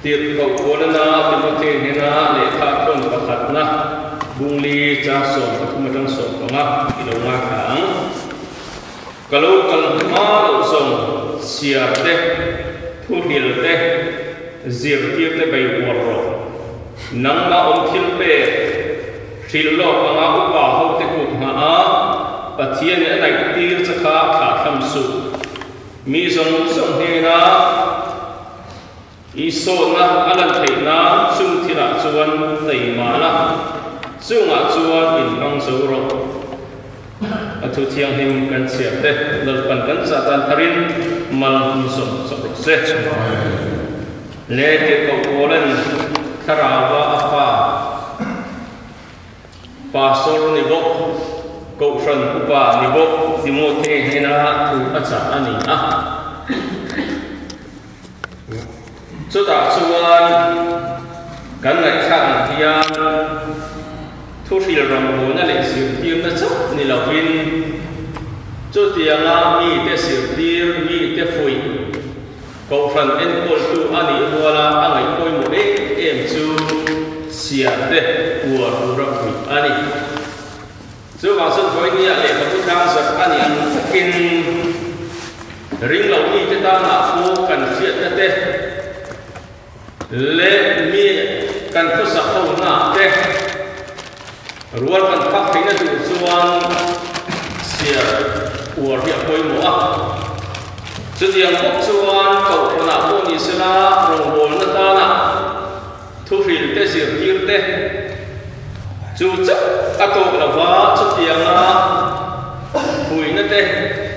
Tirhkoh Paulana Timothy hnena lehkha a thawn pakhatna bungli chang 13 atang 15 i lo ngaithla ang. Ka lo kal hma loh zawng chhiar te, thuhil te, zirtir te bei uar rawh. Nangmah awm thil pek, hrilh lawk anga upa hote kut nghah a, Pathianin a naih tir che kha thlah thlam suh. Mi zawng zawng hnena i sawtna a lan theih nan chung thilah chuan taima la, chungah chuan inhmang zo rawh. A thu thianghlim kan chhiar te Lalpan kan chah tan tharin mal min sawm chawp rawh se. Le tirhkoh Paulan thlarauva a fa Pastor ni bawk, Kohhran upa ni bawk Timothy hnena thu a chah a ni a. Chutah chuan kan ngaihthlak ang hian thuhril rawngbawlna leh zirtirna chauh ni lovin chutianga mite zirtir, mite fuih, Kohhran enkawltu a nih ruala a ngaih pawimawh em em chu siarte uar tura puih a ni. Chuvang chuan Vawinia lehkhabu tlangzarh a nih ang takin ringlo mite tanah pawh kan hriatna te leh mi kan khawsak honaah te rual kan phak theihna tur chuan chhiar uar hi a pawimawh a. Chutiang bawk chuan kohhranah pawh ni sela rawngbawlna tanah thuhril te zirtir te chu chauh a tawk lo va, chutianga puihna te,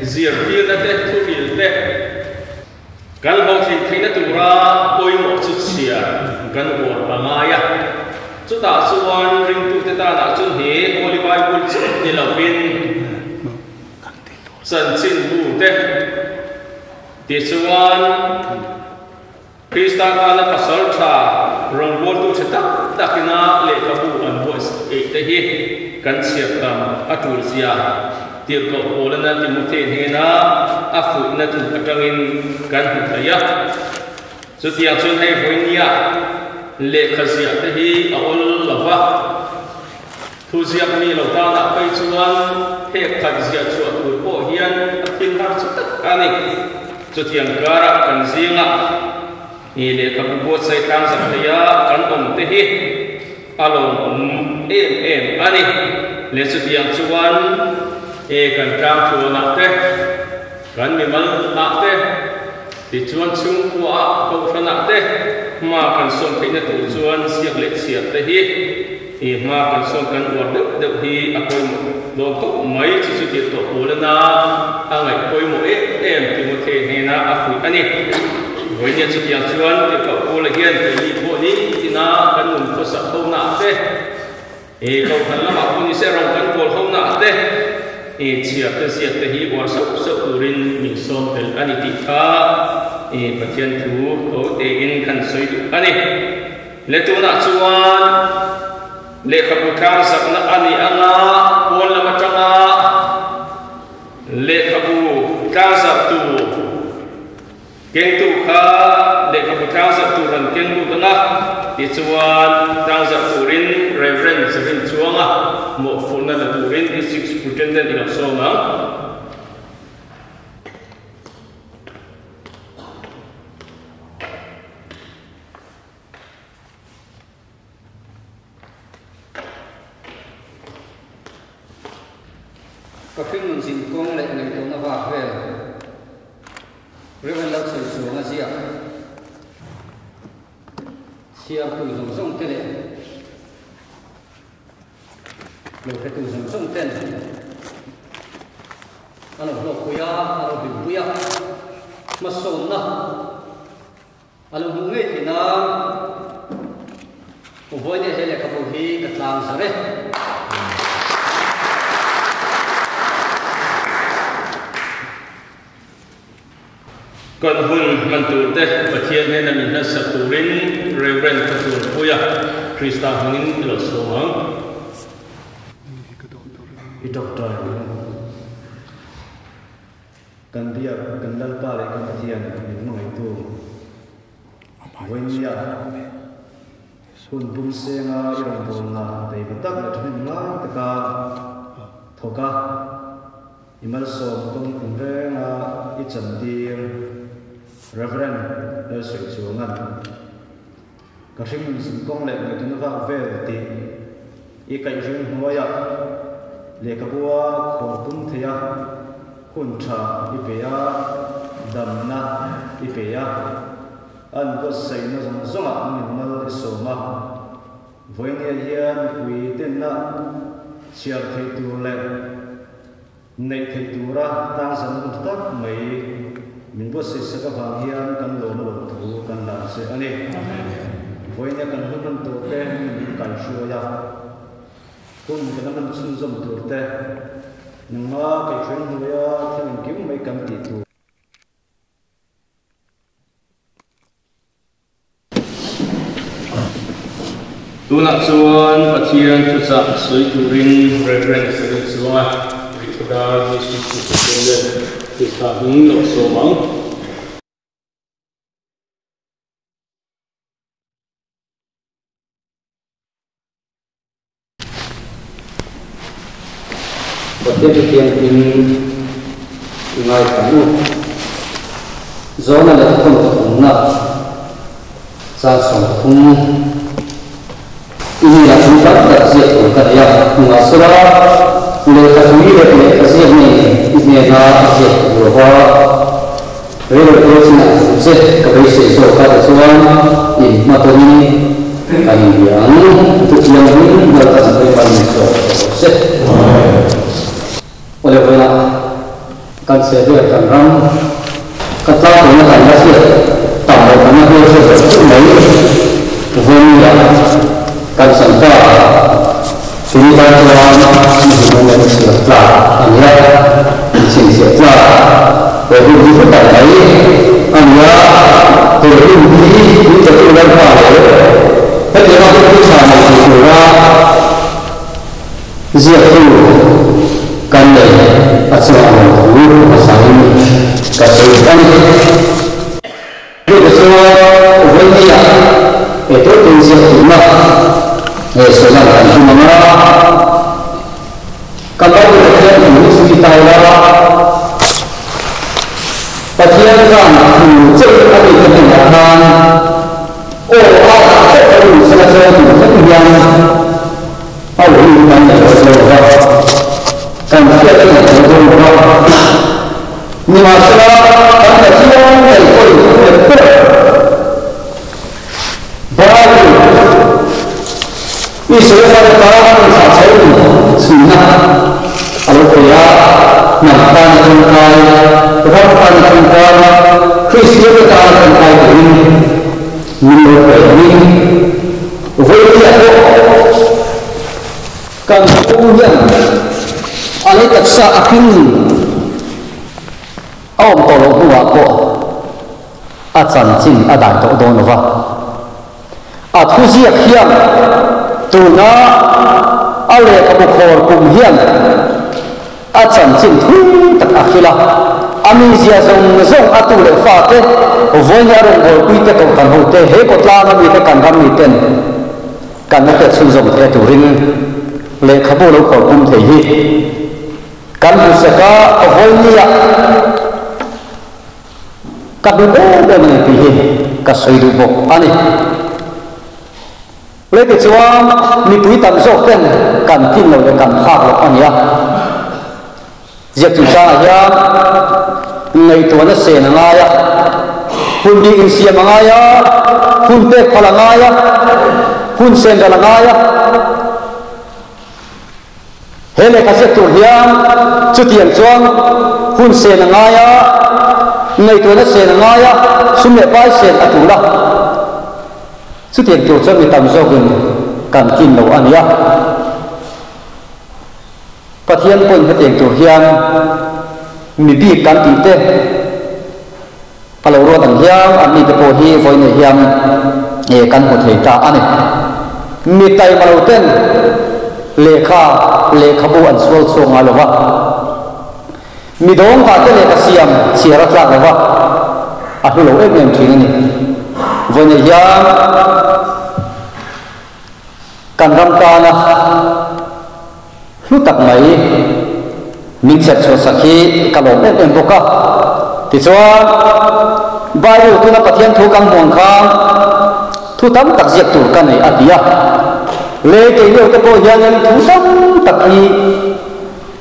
zirtirna te, thuhril te, Kan hlawhtlin theihna tura pawimawh chu chhiar kan uar a ngai a. Chutah chuan ringtute tanah chuan he Holy Bible chauh ni lovin chanchinbu te tichuan Krista tana pasal tha rawngbawltu tha tak takina lehkhabu an buatsaih te hi kan chhiar tam a tul zia. Tirhkoh Paulana Timothy hnena a fuihna thu atangin kan hmu thei a. Chutiang chuan hei vawinia lehkha ziah te hi a awl lo va, thu ziak mi lo tanah phei chuan phek khat ziah chhuah tur pawh hian a thil har chu tak a ni. Chutiang karah kan zingah i lehkhabu buatsaih tlang zak theia kan awm te hi A lawmawm em em a ni. Le chutiang chuan e kan tlang thuanah te, kan mimal ah te, tichuan chhungkua ah kohhranah te hma kan sawm theihna tur chuan ziak leh chhiar te hi i hma kan sawm kan uar deuh deuh hi a pawimawh dawn khawp mai. Chu chu tirh tawh Paulana a ngaih pawimawh em em Timothea hnena a fuih a ni. Vawinia chutiang chuan tirhkoh Paula hian keini pawh nitina kan nun khawsak honaah te, ih kohhran lamah pawh nise rawng kan kawl honaah te, ih chhiar te ziak te hi uar sauh sauh turin min sawm tel a ni tih kha ih Pathian thu tho tein kan sawi duh a ni. Le tunah chuan lehkhabu tlangzakna a nih anga pawn lam atanga lehkhabu tlangzarhtu Kengtu kha lehkhabu tlangzarh tur an keng lut ang a, tichuan tlangzarh turin Rev. Zarin Chuanga mawhphurhna la turin District Superintendent i lo sawm ang. Ka hringnun zin kawng leh ngaihtuahna vak vel Rev. Lalchhawi chuang a ziak chhiartu zawng zawng te leh lo hretu zawng zawng ten a lo hlawkpui a, a lo hlimpui a, hmasawnna A lo hmuh ngei theih nan Vawinia he lehkhabu hi ka tlang zar e. Kan hun hman tur te Pathian hnena min hlatsak turin Rev. Khathurpuia Krista hmangin i lo sawm ang. I tawngtai ang. Kan biak, kan Lalpa leh kan Pathian min hmangaihtu. Vawinia hun pum senga i rawngbawlna teiva tak leh thahnem ngai taka thawk a, i malsawm kawng tinrenga i chantir Rev. Lalsuihchunga'n Ka hringnun zin kawng leh ngaihtuahna vak vel tih i kaihhring hnuaiah lehkhabua khawl pum thei a, hun tha i pe a, damna i pe a, an buatsaihna zawng zawngah min mal i sawm a. Vawinia hian mipui tenna chhiar theih tur leh Neih theih tura tangzan hun tak mai min buatsaih sak avang hian kan lawm a lo thu kan lan che a ni. Vawiina kan hun hman tawh te min kaihruai a, hun kan hman chhunzawm tur te, nangma kaihhruai hnuaia thil engkim mai kan tih tur. Tunah chuan Pathian thuchah sawi turin Rev. Sarin Chuanga Rihkhawdar District Superintendent Krista hming lo sawm ang. Pathian chu thianghlim i ngaithla ang u. Zawhna leh thawn pathumna chan 30 i hnenah thu tam tak ziak tur ka nei a, nimahsela lehkha tui leh lehkha ziak nei i hnena a ziak tur lo va, Reilote chinah chu che ka beisei zawk a tichuan inhmatawnin kan inbia ang. Chutiang in Lalpan Lalpa min sawi tawh rawh se. Awle vawiinah kan che vel kan ram ka tlangpawhna kan la hriat tam loh kan la hmelhriat loh theuh mai vawiinah kan chan ta. Tuni tan chuan mi hmuhnawm leh chhiar tlak a ni a, mi chhinchhiah tlak he hun hi hlu tak mai a ni a, he hun hi min petu Lalpa leh hetianga hun hi tha nei thei tura ziaktu kan nei a chungah lawm thu hmasain ka sawi duh a ni. Chuvang chuan Vawinia he tawite ziak duhna leh sawilan kan tum ang a, kan Bible Pathian thu hi chhui ta ila, Pathian khan thu chauh a mite hnenah khan aw a dah chauh a lut sela chuan tun thleng hian a aw hi kan nei lo dawn lo va, kan hriat a nei lo dawn lo va. Nimahsela, kan Pathian ngaih pawhin thu nghet ber Bible, Israel fate tan inthlah chho chhuina a lo pe a, hnam tana tangkai, ram tana tangkai, Kristiante tana tangkai turin min lo pe angin vawiin pawh Kan pu hian a lei taksa a hring a awm tawh loh hnuah pawh a chanchin a dai tawh dawn lo va. A thuziak hian tuna a lehkhabu khawr kum hian a chanchin thui tak a hrilh a. A mizia zawng zawng a tu leh fate, vawiin a rawngbawlpuite kohhran hote, he kawtlanga mite kan ram miten, Kan la hriat chhunzawm theih turin lehkhabu lo kawr pum thei hi kan hmu sek a, vawinia ka hmu em em a ni tih hi ka sawi duh bawk a ni. Le tichuan mipui tam zawk ten kan tlin loh leh kan phak loh a ni a, ziak chungchangah hian ngaihtuahna sen a ngai a, hun bik insiam a ngai a, hun pek phal a ngai a, hun sen ral a ngai a. He lehkha ziak tur hian chutiang chuan hun sen a ngai a, ngaihtuahna sen a ngai a, sum leh pai sen a tul a. Chutiang tur chuan mi tam zawkin kan tlin lo a ni a. Pathian pawhin hetiang tur hian mi bik kan tih te a lo ruat ang hian an mite pawh hi vawiin hian kan hmu thei ta a ni. Mi taima lo ten lehkha lehkhabu an sual chhuak ngai lo va, mi dawngta te lehkha siam chhiar a tlak lo va, a hlu lo em em thin a ni. Vawiin hian kan ram tana hlu tak mai min chherh chhuah sak hi ka lawm em em bawk a. Tichuan, Bible tuna Pathian thu kan hmuh ang khan thu tam tak ziak tur ka nei a ti a. Lei kei lio te pawh hianin thu tam tak hi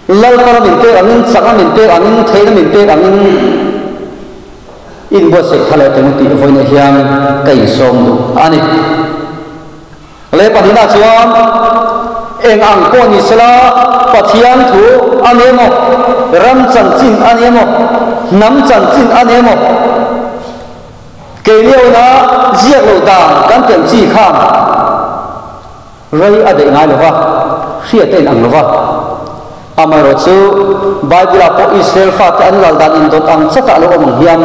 Lalpana min pek angin, chakna min pek angin, theihna min pek angin inbuatsaih tha leh teng tih vawiinah hian ka insawm duh a ni. Leh pahnihna chuan eng ang pawh ni sela Pathian thu a ni emaw, ram chanchin a ni emaw, hnam chanchin a ni emaw, keiliauna ziak loh dan kan tem chi khan rei a daih ngai lo va, hriat a inang lo va. Amaherawhchu, Bible-ah pawh Israel fate an lal dan indawt ang chakah lo awm ang hian,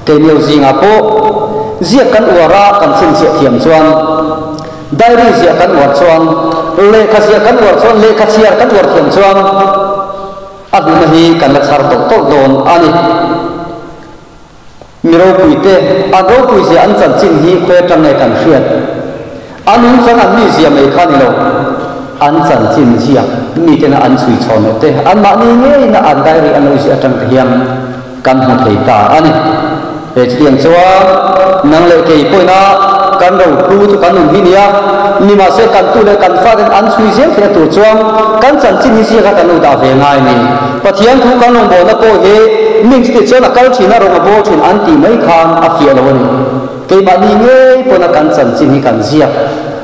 keiniau zingah pawh ziak kan uar a kan chhinchhiah thiam chuan, diary ziah kan uar chuan, lehkha ziah kan uar chuan, lehkha chhiar kan uar thiam chuan a hluna hi kan la chhar tawlh tawlh dawn a ni. Mi ropuite, an ropuizia an chanchin hi khawi atang nge kan hriat? An nungchang an mizia mai kha ni lo, an chanchin ziak mitena an chhui chhawn loh te, anmahni ngeina an diary an lo ziah atang te hian kan hmu thei ta a ni. He chutiang chuan nang leh kei pawhina kan rohlu chu kan nun hi nia, nimahse kan tu leh kan faten an chhui zel theihna tur chuan kan chanchin hi ziaka kan lo dah ve ngai a ni. Pathian thu kan rawngbawlna pawh hi ming chuti chuan a kal thin a, rawng a bawl thin an tih mai khan a fiah lo a ni. Keimahni ngei pawna kan chanchin hi kan ziak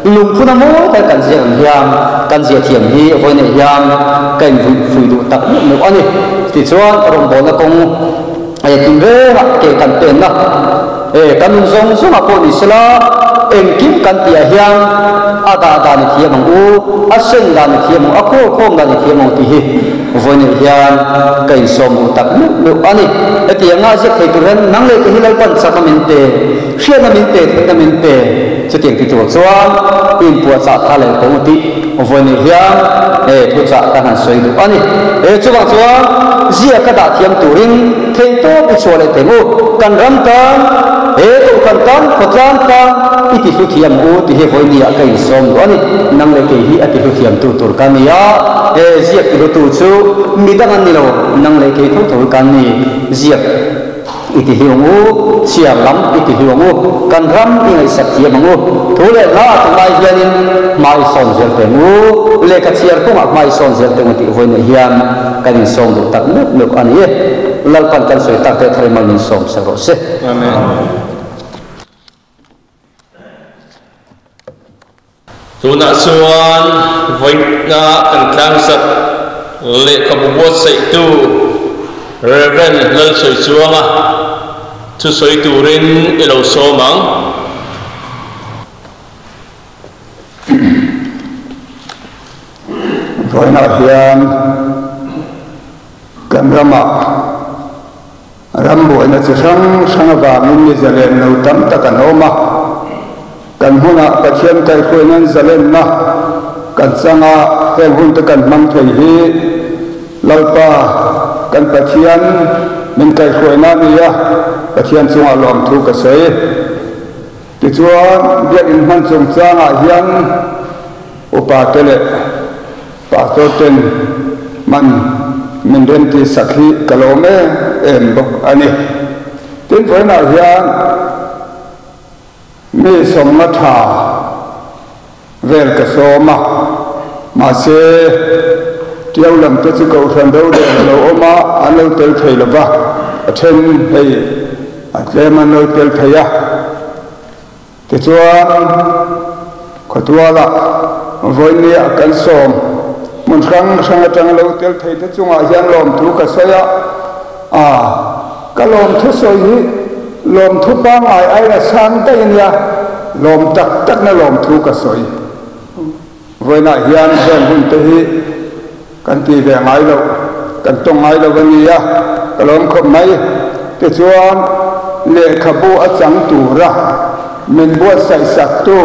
lungphun a mawi tak kan ziak ang hian kan ziah thiam hi vawiinah hian ka invuih fui duh tak meuh meuh a ni. Tichuan rawngbawlna kawng tin rengah ke kan penna kan nun zawng zawngah pawh ni sela engkim kan tihah hian a dah dan i thiam ang u, a sen dan i thiam ang u, a khawlkhawm dan i thiam ang tih hi Vawiinah hian ka insawm duh tak meuh meuh a ni. Hetiang a ziak thei tur hian nang leh kei hi Lalpan chakna min pe, hriatna min pe, theihna min pe. Chutiang ti tur chuan inpuahchah tha leh tawng tih vawiinah hian he thuchah ka han sawi duh a ni. He chuvang chuan ziak ka dah thiam turin theihtawp i chhuah leh teng u. Kan ram tan, he kohhran tan, khawtlang tan i ti hlu thiam u tih hi vawiinah ka insawm duh a ni. Nang leh kei hi a ti hlu thiamtu tur ka ni a. He ziak tihutu chu mi dang an ni lo, nang leh kei tho tho hi kan ni. Ziak i ti hliu ang u, chhiar lam i ti hliu ang u, kan ram i ngaihsak thiam ang u. Thu leh hla a tunlai hianin hma i sawn zel teh ang u, lehkha chhiar kawngah hma i sawn zel teh ang u tih vawiinah hian kan insawm duh tak meuh meuh a ni e. Lalpan kan sawi tak teh thar in mal min sawm sak rawh se. Amen. Tunah chuan vawiina kan tlangzat lehkhabu buatsaihtu Rev. Lalsawichuanga thusawi turin i lo sawm ang. Vawiinah hian kan ramah Rambuaina chi hrang hrang avangin mi zalen lo tam tak an awm a. Kan hmunah Pathian kaihhruaina an zalenna kan chang a, heng hun te kan hmang thei hi Lalpa kan Pathian min kaihhruaina a ni a, Pathian chungah lawmthu ka sawi. Tichuan, biakinn hman chungchangah hian upa te leh Pastor ten man min remti sak hi ka lawm em em bawk a ni. Tin, vawiinah hian mi sawmna tha vel ka sawm a, mahse Tiau lam te chu Kohhran rorel a lo awm a, an lo tel thei lo va, a then hei a tlem an lo tel thei a. Tichuan, khawtualah vawinia kan sawm hmun hrang hrang atanga lo tel thei te chungah hian lawmthu ka sawi a, a ka lawmthu sawi hi lawmthu pangngai aina sang daih a nia, lawm tak takna lawmthu ka sawi. Vawiinah hian heng hun te hi kan ti ve ngai loh, kan tawng ngai lo a nia, ka lawm khawp mai. Tichuan, lehkhabu a chang tura min buatsaih saktu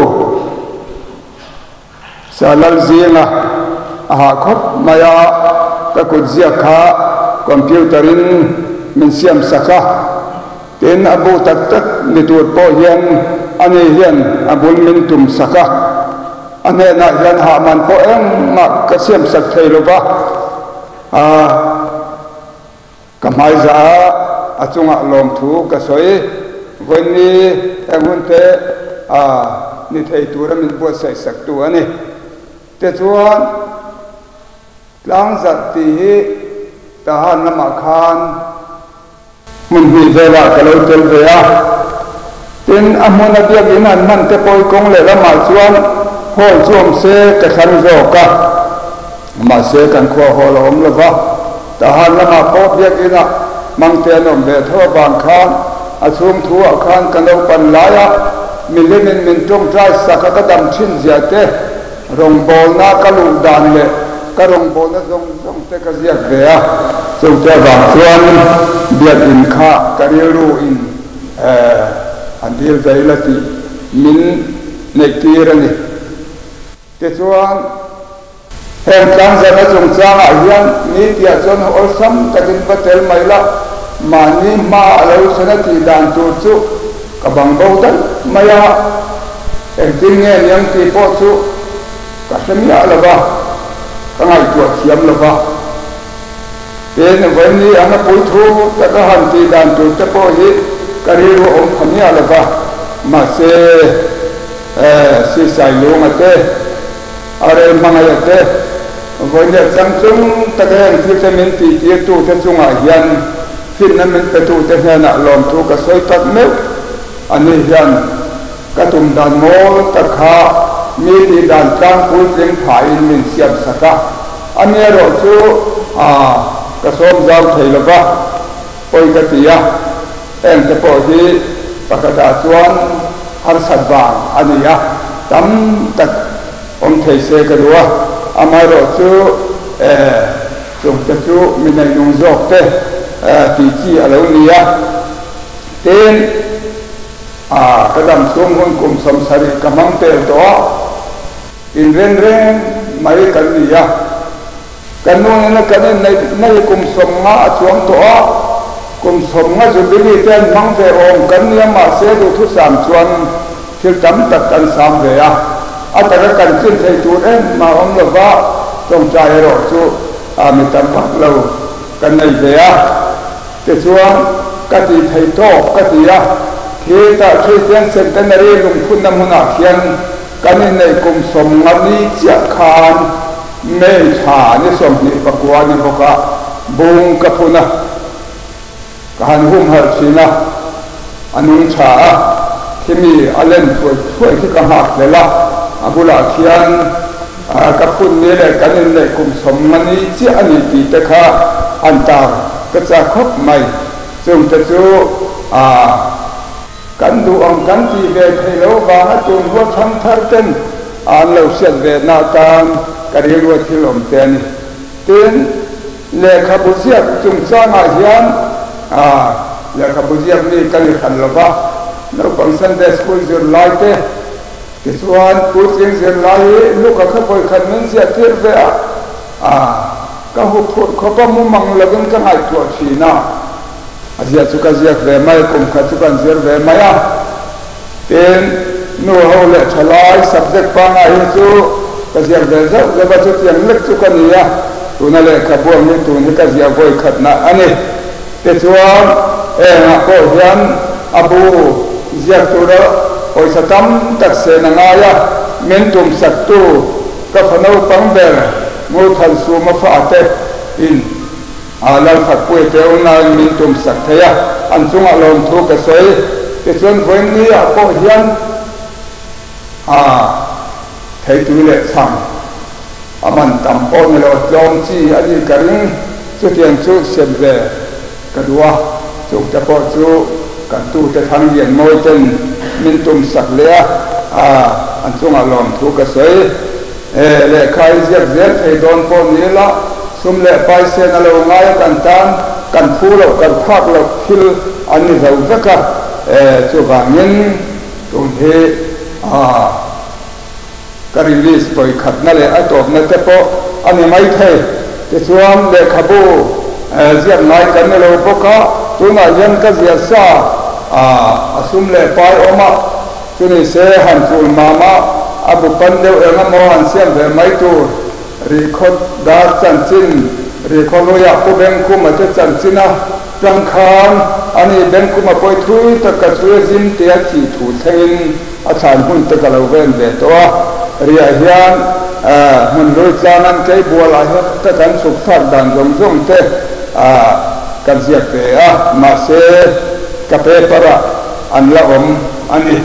Salal zinga a hah khawp mai a, ka kut ziak kha computer in min siam sak a. Tin, a bu tak tak ni tur pawh hian ani hian a bul min tum sak a, a hnenah hian hahman pawh engmah ka siam sak thei lo va, a ka hmaiza a, a chungah lawmthu ka sawi. Vawiinni eng hun te a ni thei tura min buatsaih saktu a ni. Tichuan. Tlangzarh tih hi Tahan lamah khan hmun hnih velah ka lo tel ve a. Tin, a hmuna biakinn an hman te pawh i kawng leh lamah chuan hall chu awm se ka thlang zawk a. Mahse, kan khua hall a awm lo va, Tahan lamah pawh biakinn ah hmang te an awm ve tho avang khan a chhung thu ah khan ka naupan laia milimin min tawngtai sak a ka dam thin zia te Rawngbawlna ka luh dan leh ka rawngbawlna zawng zawng te ka ziak ve a, chute avang chuan biakinn kha ka rilru in an dil ve ila tih min neih tir a ni. Tichuan, heng tlangzarhna chungchangah hian ni tiah chuan awlsam takin va tel mai la, mahni hma a lo thlen a tih dan tur chu ka bang bo daih mai a. Engtin nge niang tih pawh chu ka hre miah lo va, ka ngaihtuah thiam lo va. Tin, vawiin anga puithu taka han tih dan tur te pawh hi ka rilru a awm pha miah lo va. Mahse, Sisai Lunga te, Arel Hmangaia te, vawiin leh changtlung taka heng thil te min tih tirtu te chungah hian finna min petu te hnenah lawmthu ka sawi tak meuh a ni hian. Ka tum dan mawl tak kha mi tih dan tlangpui tling phain min siam sak a, a ni erawh chu a ka sawm zau thei lo va, pawi ka ti a, eng te pawh hi pakhatah chuan harsat vang a ni a, tam tak awm thei se ka duh a, amaherawh chu e chung te chu mi neinung zawk te tih chi a lo ni a, tin. A, ka dam chhung hun kum 70 ka hmang tel tawh a, in reng reng mai kan ni a. Kan nu nena kan inneih na hi kum 50 a chuang tawh a, kum 50 Jubilee te an hmang ve awm kan nia mahse duhthusam chuan thil tam tak kan sam ve a, a taka kan chin thei tur engmah awm lova tawngtai erawh chu a mi tam vak lo kan nei ve a. Tichuan, ka ti thei tawk ka ti a, Theatre Christian Centenary lungphunna hmunah khian kan inneih kum 50 ni chiah khan May thla ni 29 ni bawk a, bung ka phun a, ka han humhalh thin a, a nung tha a, khimi a len thuai thuai khi ka nghak hlel a, a bulah khian Ka phun ni leh kan inneih kum 50 ni chiah a ni tih te kha an tar ka chak khawp mai. Chung te chu kan duh ang kan tih ve thei lo vanga tun rual thang thar ten an lo hriat ve na atan ka rilru thil awm te a ni. Tin, lehkhabu ziak chungchangah hian lehkhabu ziak mi ka ni hran lo va, naupang Sunday School zirlai te, Tichuan, puitling zirlai hi Luka kha vawikhat min ziah tir ve a, a, ka huphurh khawp a, mumang lovin ka ngaihtuah thin a. A ziah chu ka ziak ve mai, kum khat chu kan zir ve mai a. Tin, nu ho leh thalai subject pangngai hi chu ka ziak ve zauh zauh a, chutiang lek chu ka ni a, tuna lehkhabu ang hi tun hi ka ziah vawikhatna a ni. Tichuan, engah pawh hian a bu ziak tura pawisa tam tak sen a ngai a, min tumsaktu ka fa naupang ber Ngurthansuma fate in a Lalfakpuia te unain min tumsak thei a, an chungah lawmthu ka sawi. Tichuan, vawiin ah pawh hian a theitui leh chhang A man tam pawh ni lo, tlawm chi a nih ka ring. Chutiang chu sem ve ka duh a, chungte pawh chu kan tute thlang lian mawi ten min tum sak leh a, a an chungah lawmthu ka sawi. E, lehkha i ziak zel thei dawn pawh ni ila, sum leh pai sen a lo ngai a kan tan, kan phu loh kan phak loh thil an ni zo vek a, e, chuvangin tun hi a. Ka release vawikhatna leh a tawpna te pawh a ni maithei. Tichuan, lehkhabu ziak ngai kan ni lo bawk a, tunah hian ka ziah sa. A sum leh pai awm a, chu ni se han chul mam a, a bu pan deuh eng emaw han siam ve mai tur. Rihkhawt dar chanchin, Rihkhaw hluiah Pu Bengkhuma te chanchin a tang khan a ni Bengkhuma pawi thui tak ka chhui a zim tia thih thu thlengin a thlan hun te ka lo ven ve tawh a. Riah hian hmun hlui tlang an kei bualah hian ka kan chhuk thlak dan zawng zawng te ka ziak ve a, mahse ka paper ah an la awm a ni.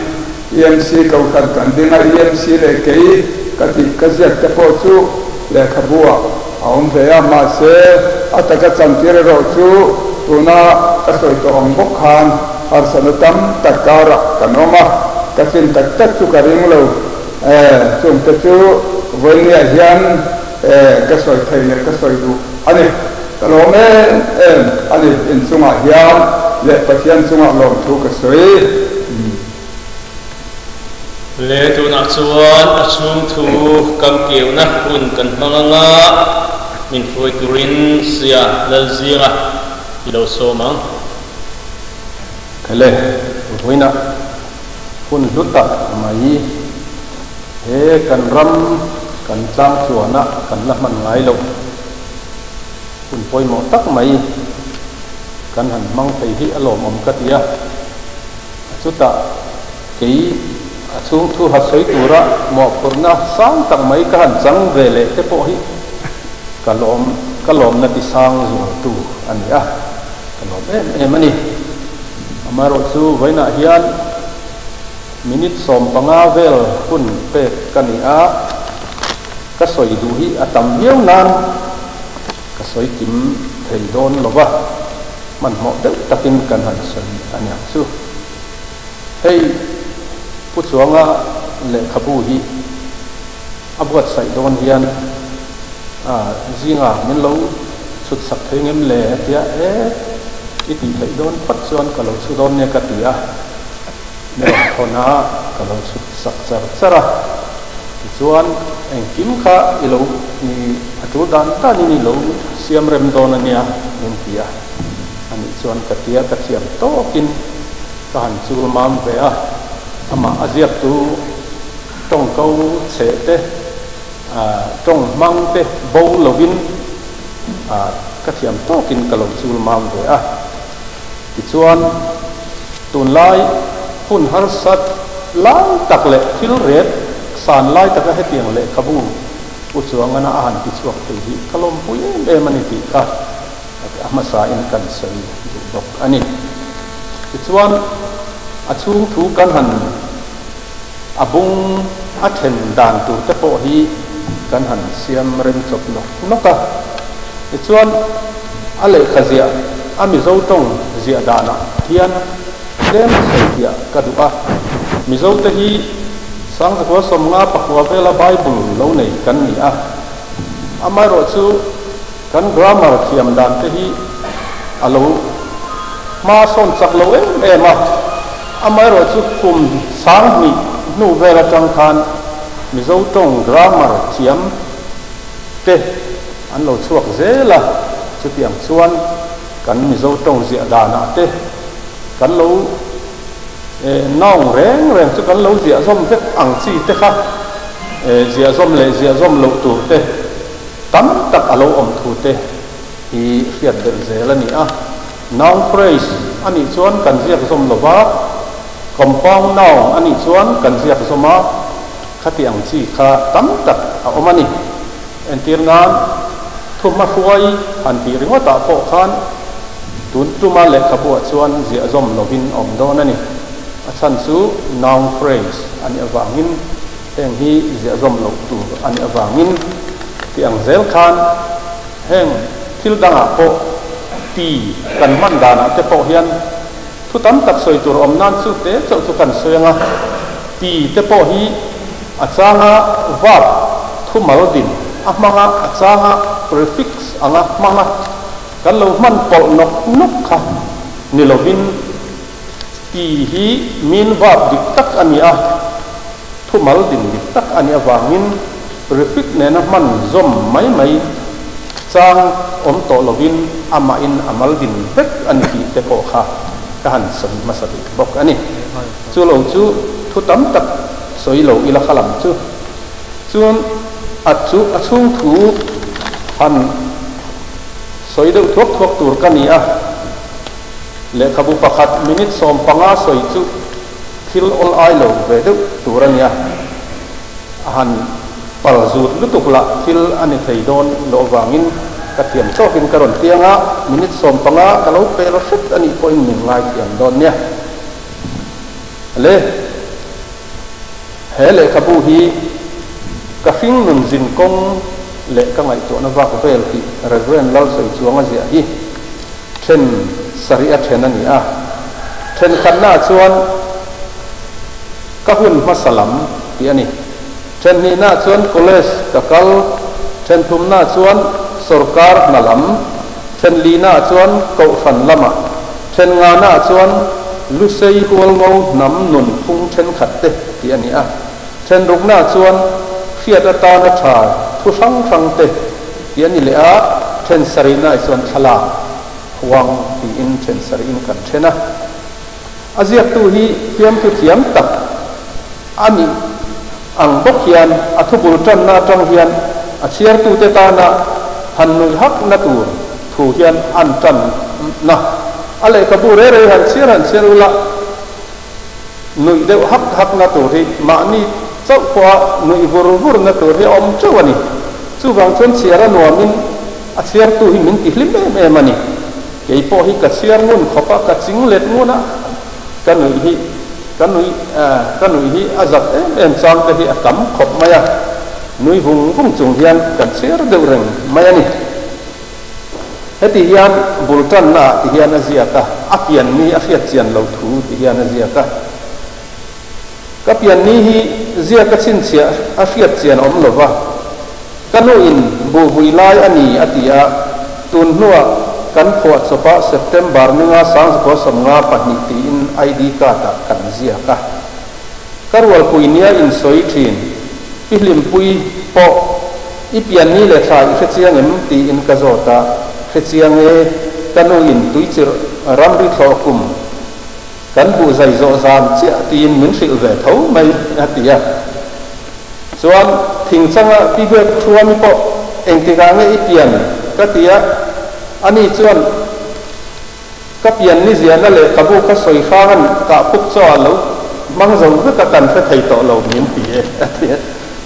EMC Kohhran kan ding a, EMC leh kei ka tih ka ziak te pawh chu lehkhabu ah a awm ve a, mahse a taka chantir erawh chu tuna ka sawi tawh ang bawk khan harsatna tam tak karah kan awm a, ka tlin tak tak chu ka ring lo. Chung te chu vawinia hian ka sawi thei leh ka sawi duh a ni. Ka lawm em em a ni, inchungah hian leh Pathian chungah lawmthu ka sawi. Le tunah chuan a chhung thu kam kiauhna hun kan hmang anga min hruai turin Sia Lalzinga i lo sawm ang. Khele, vawiinah hun hlu tak mai he kan ram kan tlang tluana kan la hman ngai loh hun pawimawh tak mai kan han hmang thei hi a lawmawm ka ti a. Chutah kei a chhung thu ha sawi tura mawhphurhna sang tak mai ka han chang ve leh te pawh hi ka lawm ka lawmna ti sang zualtu a ni a, ka lawm em em a ni. Amaherawhchu vawiinah hian minute 15 vel hun pek ka ni a, ka sawi duh hi a tam viau nan ka sawi kim thei dawn lo va. Hmanhmawh deuh takin kan han sawi a niang chu. Hei Pu Chuanga lehkhabu hi a buatsaih dawn hian zinga min lo chhut sak thei ngem le a tia, e i tih theih dawn phawt chuan ka lo chhu dawn nia ka ti a, mi rawn thawn a ka lo chhut sak char char a, tichuan engkim kha i lo a tul dan danin i lo siam rem dawn a nia min ti a. A nih chuan ka tia ka thiam tawkin ka han chul mam ve a, amah a ziaktu tawngko chhe te, tawng hmang te bo lovin ka thiam tawkin ka lo chul mam ve a. Tichuan tunlai hun harsat lai tak leh thil ret san lai taka hetiang lehkhabu U Chuangana a han tichhuak thei hi ka lawmpui em em a ni tih kha a hmasain kan sawi duh bawk a ni. Tichuan, a chhung thu kan han a bung a then dan tur te pawh hi kan han siam rem chawp nawk nawk a. Tichuan, a lehkha ziah a Mizo tawng ziah danah hian tlem sawi piah ka duh a. Mizo te hi Sangzakua 59 vela Bible lo nei kan ni a. Amaherawhchu, Kan grammar thiam dan te hi a lo hma sawn chak lo em em a, amaherawhchu kum 2000 hnu vel atang khan Mizo tawng grammar thiam te an lo chhuak zel a, chutiang chuan kan Mizo tawng ziah danah te kan lo noun reng reng chu kan lo ziah zawm vek ang chi te kha ziah zawm leh ziah zawm loh tur te. Tam tak a lo awm thu te hi hriat belh zel a ni a. Noun phrase a nih chuan kan ziak zawm lo va, compound noun a nih chuan kan ziak zawm a, khati ang chi kha tam tak a awm a ni. Entir nan, thuhmahruai han tih ringawtah pawh khan tun tuma lehkhabuah chuan ziah zawm lovin a awm dawn a ni. A chhan chu noun phrase a nih avangin. Heng hi ziahzawm loh tur a nih avangin tih ang zel khan heng thil dangah pawh ti kan hman danah te pawh hian thu tam tak sawi tur awm nan chu te chauh chu kan sawi ang a, ti te pawh hi a changa verb thumal din a hmang a, a changa prefix anga hmang a, kan lo hman pawlh nawk nawk kha ni lovin. Ti hi min verb dik tak a ni a, thumal din dik tak a nih avangin prefix nena hman zawm mai mai chang awm tawh lovin amahin a mal din vek a ni tih te pawh kha. ka han sawi hmasa bik bawk a ni. Chu lo chu thu tam tak sawi lo ila kha lam chu. Chuan a chu a chhung thu han sawi deuh thuak thuak tur ka ni a. Lehkhabu pakhat minute 15 sawi chu thil awl ai lo ve deuh tur a nia. A han pal zut lutuk lah thil a ni thei dawn loh avangin ka thiam tawkin ka rawn tiang a, minute 15 ka lo pel hret a nih pawhin min ngaithiam dawn nia. Le, he lehkhabu hi ka hring nun zin kawng leh ka ngaihtuahna vak vel tih Rev. Lalsawichuanga ziah hi then sarih a then a ni a. Thenkhatnaah chuan ka hun hmasa lam tih a ni. Then hnihnaah chuan college ka kal, then thumnaah chuan sorkar hna lam, then linaah chuan kohhran lamah, then nganaah chuan Lusei hualngo hnam nun phung thenkhat te tih a ni a. Then ruknaah chuan hriat atana tha thu hrang hrang te tih a ni leh a, then sarihnaah chuan thlalak huang tiin then sarihin kan then a. A ziaktu hi fiamthu thiam tak a nih ang bawk hian a thubul tanna atang hian a chhiartute tana han nuih hakna tur thu hian an tanna a lehkhabu rei rei han chhiar han chhiar ula nuih deuh hak hakna tur hi mahni chauh pawha nuih vur vurna tur hi a awm teuh a ni. Chuvang chuan chhiar a nuamin a chhiartu hi min ti hlim em em a ni. Kei pawh hi ka chhiar ngun khawp a, ka ching let ngun a, ka nuih hi ka nuih ka nuih hi a zat em em chang te hi a tam khawp mai a, nui vung vung chung hian kan chhiar deuh reng mai a ni. Heti hian bul tanna ah ti hian a ziak a, a pian ni a hriat chian lo thu ti hian a ziak a. Ka pian ni hi ziak a chhinchhiah a hriat chian awm lo va, ka nu in buh vui lai a ni a ti a, tun hnuah kan phuah chawpah September ninga 1952 tiin ID card ah kan ziak a. Ka rualpui nia in sawi thin, i hlimpui pawh i pian ni leh thla i hrechiang em tiin ka zawt a, hrechiang e, ka nu in tuichirh ramri thlawh kum Kan buh zai zawh zan chiah tiin min hrilh ve tho mai, a ti a. Chuan thingchanga pi biak thuami pawh engtikah nge i pian? ka ti a. Ani chuan ka pian ni ziahna lehkhabu kha sawi hrangan kah puk chaw a lo hmang zo vek a, kan hre thei tawh lo min ti e, a ti a.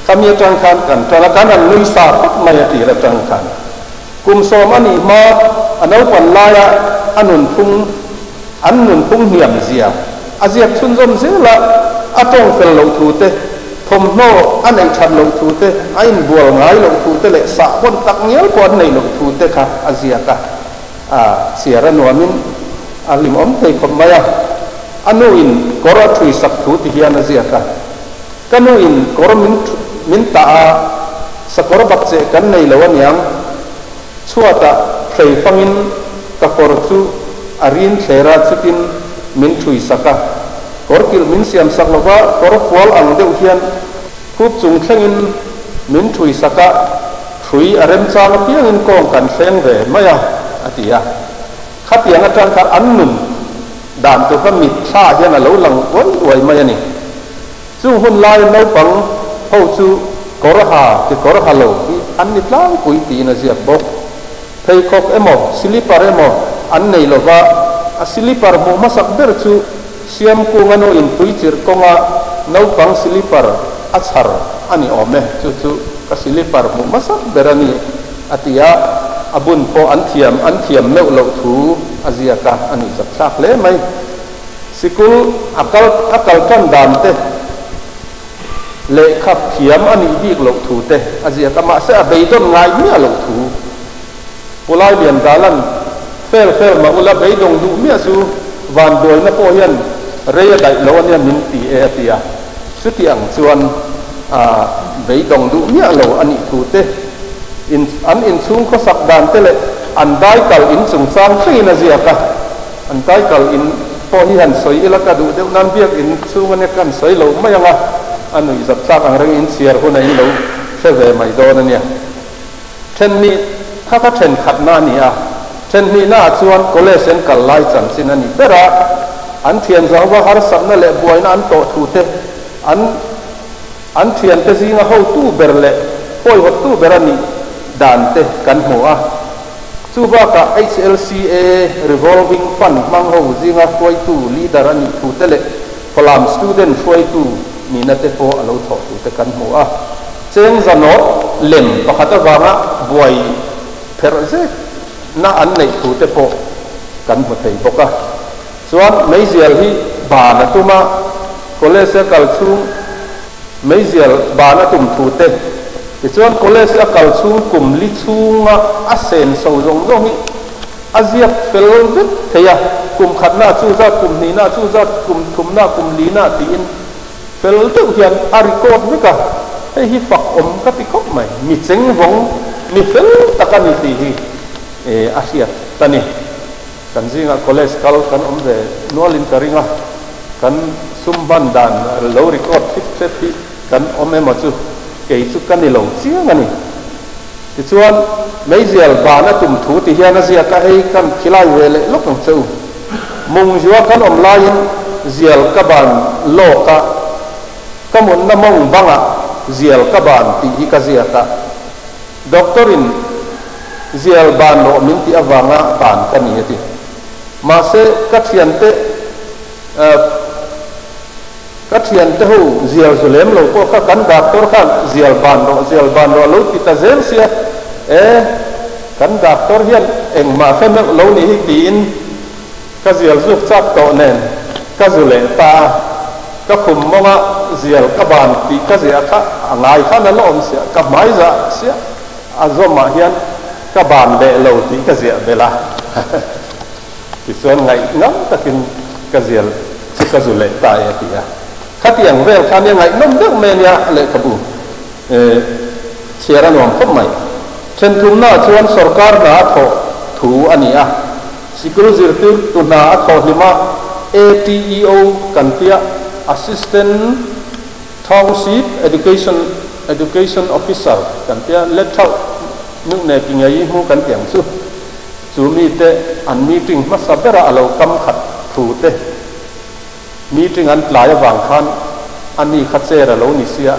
Khami atang khan kan tan a, kan han nui sa phawt mai a tir atang khan. Kum 10 a nih hma a naupan laia a nunphung An nunphung hniam zia a ziak chhunzawm zel a, a tawng fel loh thu te, thawmhnaw a neih that loh thu te, a inbual ngai loh thu te leh sahbawn tak ngial pawh an neih loh thu te kha a ziak a, a chhiar a nuamin a hlimawm thei khawp mai a. A nu in kawr a thui sak thu ti hian a ziak a, Ka nu in kawr min min tah a, sakawr bak che kan nei lo aniang, Chhuatah hrei fangin ka kawr chu a rin thler a, chutin min ṭhui sak a. Kawr kilh min siam sak lova kawr fual ang deuh hian khup chung thlengin min ṭhui sak a, hrui a remchang apiangin kawng kan thleng ve mai a, a ti a. Khatiang atang khan an nun dan tur kha mitthla hian a lo lang uai uai mai a ni. Chung hun laia naupang ho chu kawr ha ti kawr ha lo hi an ni tlangpui tiin a ziak bawk. Pheikhawk emaw silipar emaw an nei lo va, a silipar hmuh hmasak ber chu Siamkunga nu in tuichirh kawnga naupang silipar a chhar a ni awm e, chu chu ka silipar hmuh hmasak ber a ni a ti a, a bun pawh an thiam an thiam meuh loh thu a ziak a, a nih zatthlak hle mai. Sikul a kal a kal tan dan te, lehkha thiam a nih bik loh thu te a ziak a, mahse a beidawn ngai miah loh thu. Pu Lailian Dalan fel fel mah ula beidawng duh miah chu vanduaina pawh hian rei a daih lo a nia min ti e a ti a, chuti ang chuan a beidawng duh miah lo a nih thu te, in an inchhung khawsak dan te leh an daikal in chungchang thlengin a ziak a. An taikal in pawh hi han sawi ila ka duh deuh nan biak in chhung ania kan sawi lo mai ang a, a nuih zat tlak ang reng in chhiar hun a in lo hre ve mai dawn ania. Then hnih kha ka then khatna a ni a, then hnihna ah chuan college an kal lai chanchin a ni ber a, An thian zauva harsatna leh buaina an tawh thu te, an an thiante zinga hotu ber leh huaihawttu ber a nih dan te kan hmu a. Chu bakah HLCA Revolving Fund hmang ho zinga hruaitu, leader, a nih thu te leh Falam student hruaitu nihna te pawh a lo thawh thu te kan hmu a. Cheng zanawt lem pakhat avanga buai pherh zek na an neih thu te pawh kan hmu thei bawk a. Chuan meizial hi ban a tum a, college a kal chhung meizial ban a tum thu te, tichuan college a kal chhung kum li chhunga a senso zawng zawng hi a ziak fel vek thei a, kum khatna chu zat, kum hnihna chu zat, kum thumna, kum lina tiin fel deuh hian a record vek a, hei hi fak awm ka ti khawp mai, mi cheng vawng, mi fel tak a ni tih hi a hriat a ni. Kan zingah college kal kan awm ve nualin ka ring a, kan sum hman dan lo record thip thlep hi kan awm emaw chu kei chu ka ni lo chiang a ni. Tichuan, meizial ban a tum thu ti hian a ziak a, hei kan khilai ve leh lawk ang che u. Mungzua kan awm laiin zial ka ban lawk a, ka munna mawng bangah zial ka ban tih hi ka ziak a. Doctor in zial ban rawh min tih avanga ban ka ni a ti. Mahse, ka thiante ka thiante ho zial zu lem lo pawh kha kan doctor khan zial ban rawh, zial ban rawh a lo ti ta zel sia, e, kan doctor hian engmah hre meuh lo nih hi tiin ka zial zuk chak tawh nen ka zu leh ta a, ka khum mawnga zial ka ban tih ka ziah kha a ngai khan a la awm sia, ka hmai zah sia a zawmah hian ka ban leh lo tih ka ziah belh a, tichuan ngaih ngam takin ka zial chu ka zu leh ta e a ti a. Khatiang vel kha nia ngaihnawm deuh mai a nia lehkhabu chhiar a nuam khawp mai. Thenthumnaah chuan sorkar hna a thawh thu a ni a. Sikul zirtirtu hna a thawh hlim a, ATEO kan tia Assistant Township Education Education Officer kan tia let thauh nuh ne ki ngei hmu kan ti ang chu. Chu mite an meeting hmasa bera a lo kam khat thu te meeting an tlai avang khan a ni kha chair a lo ni sia,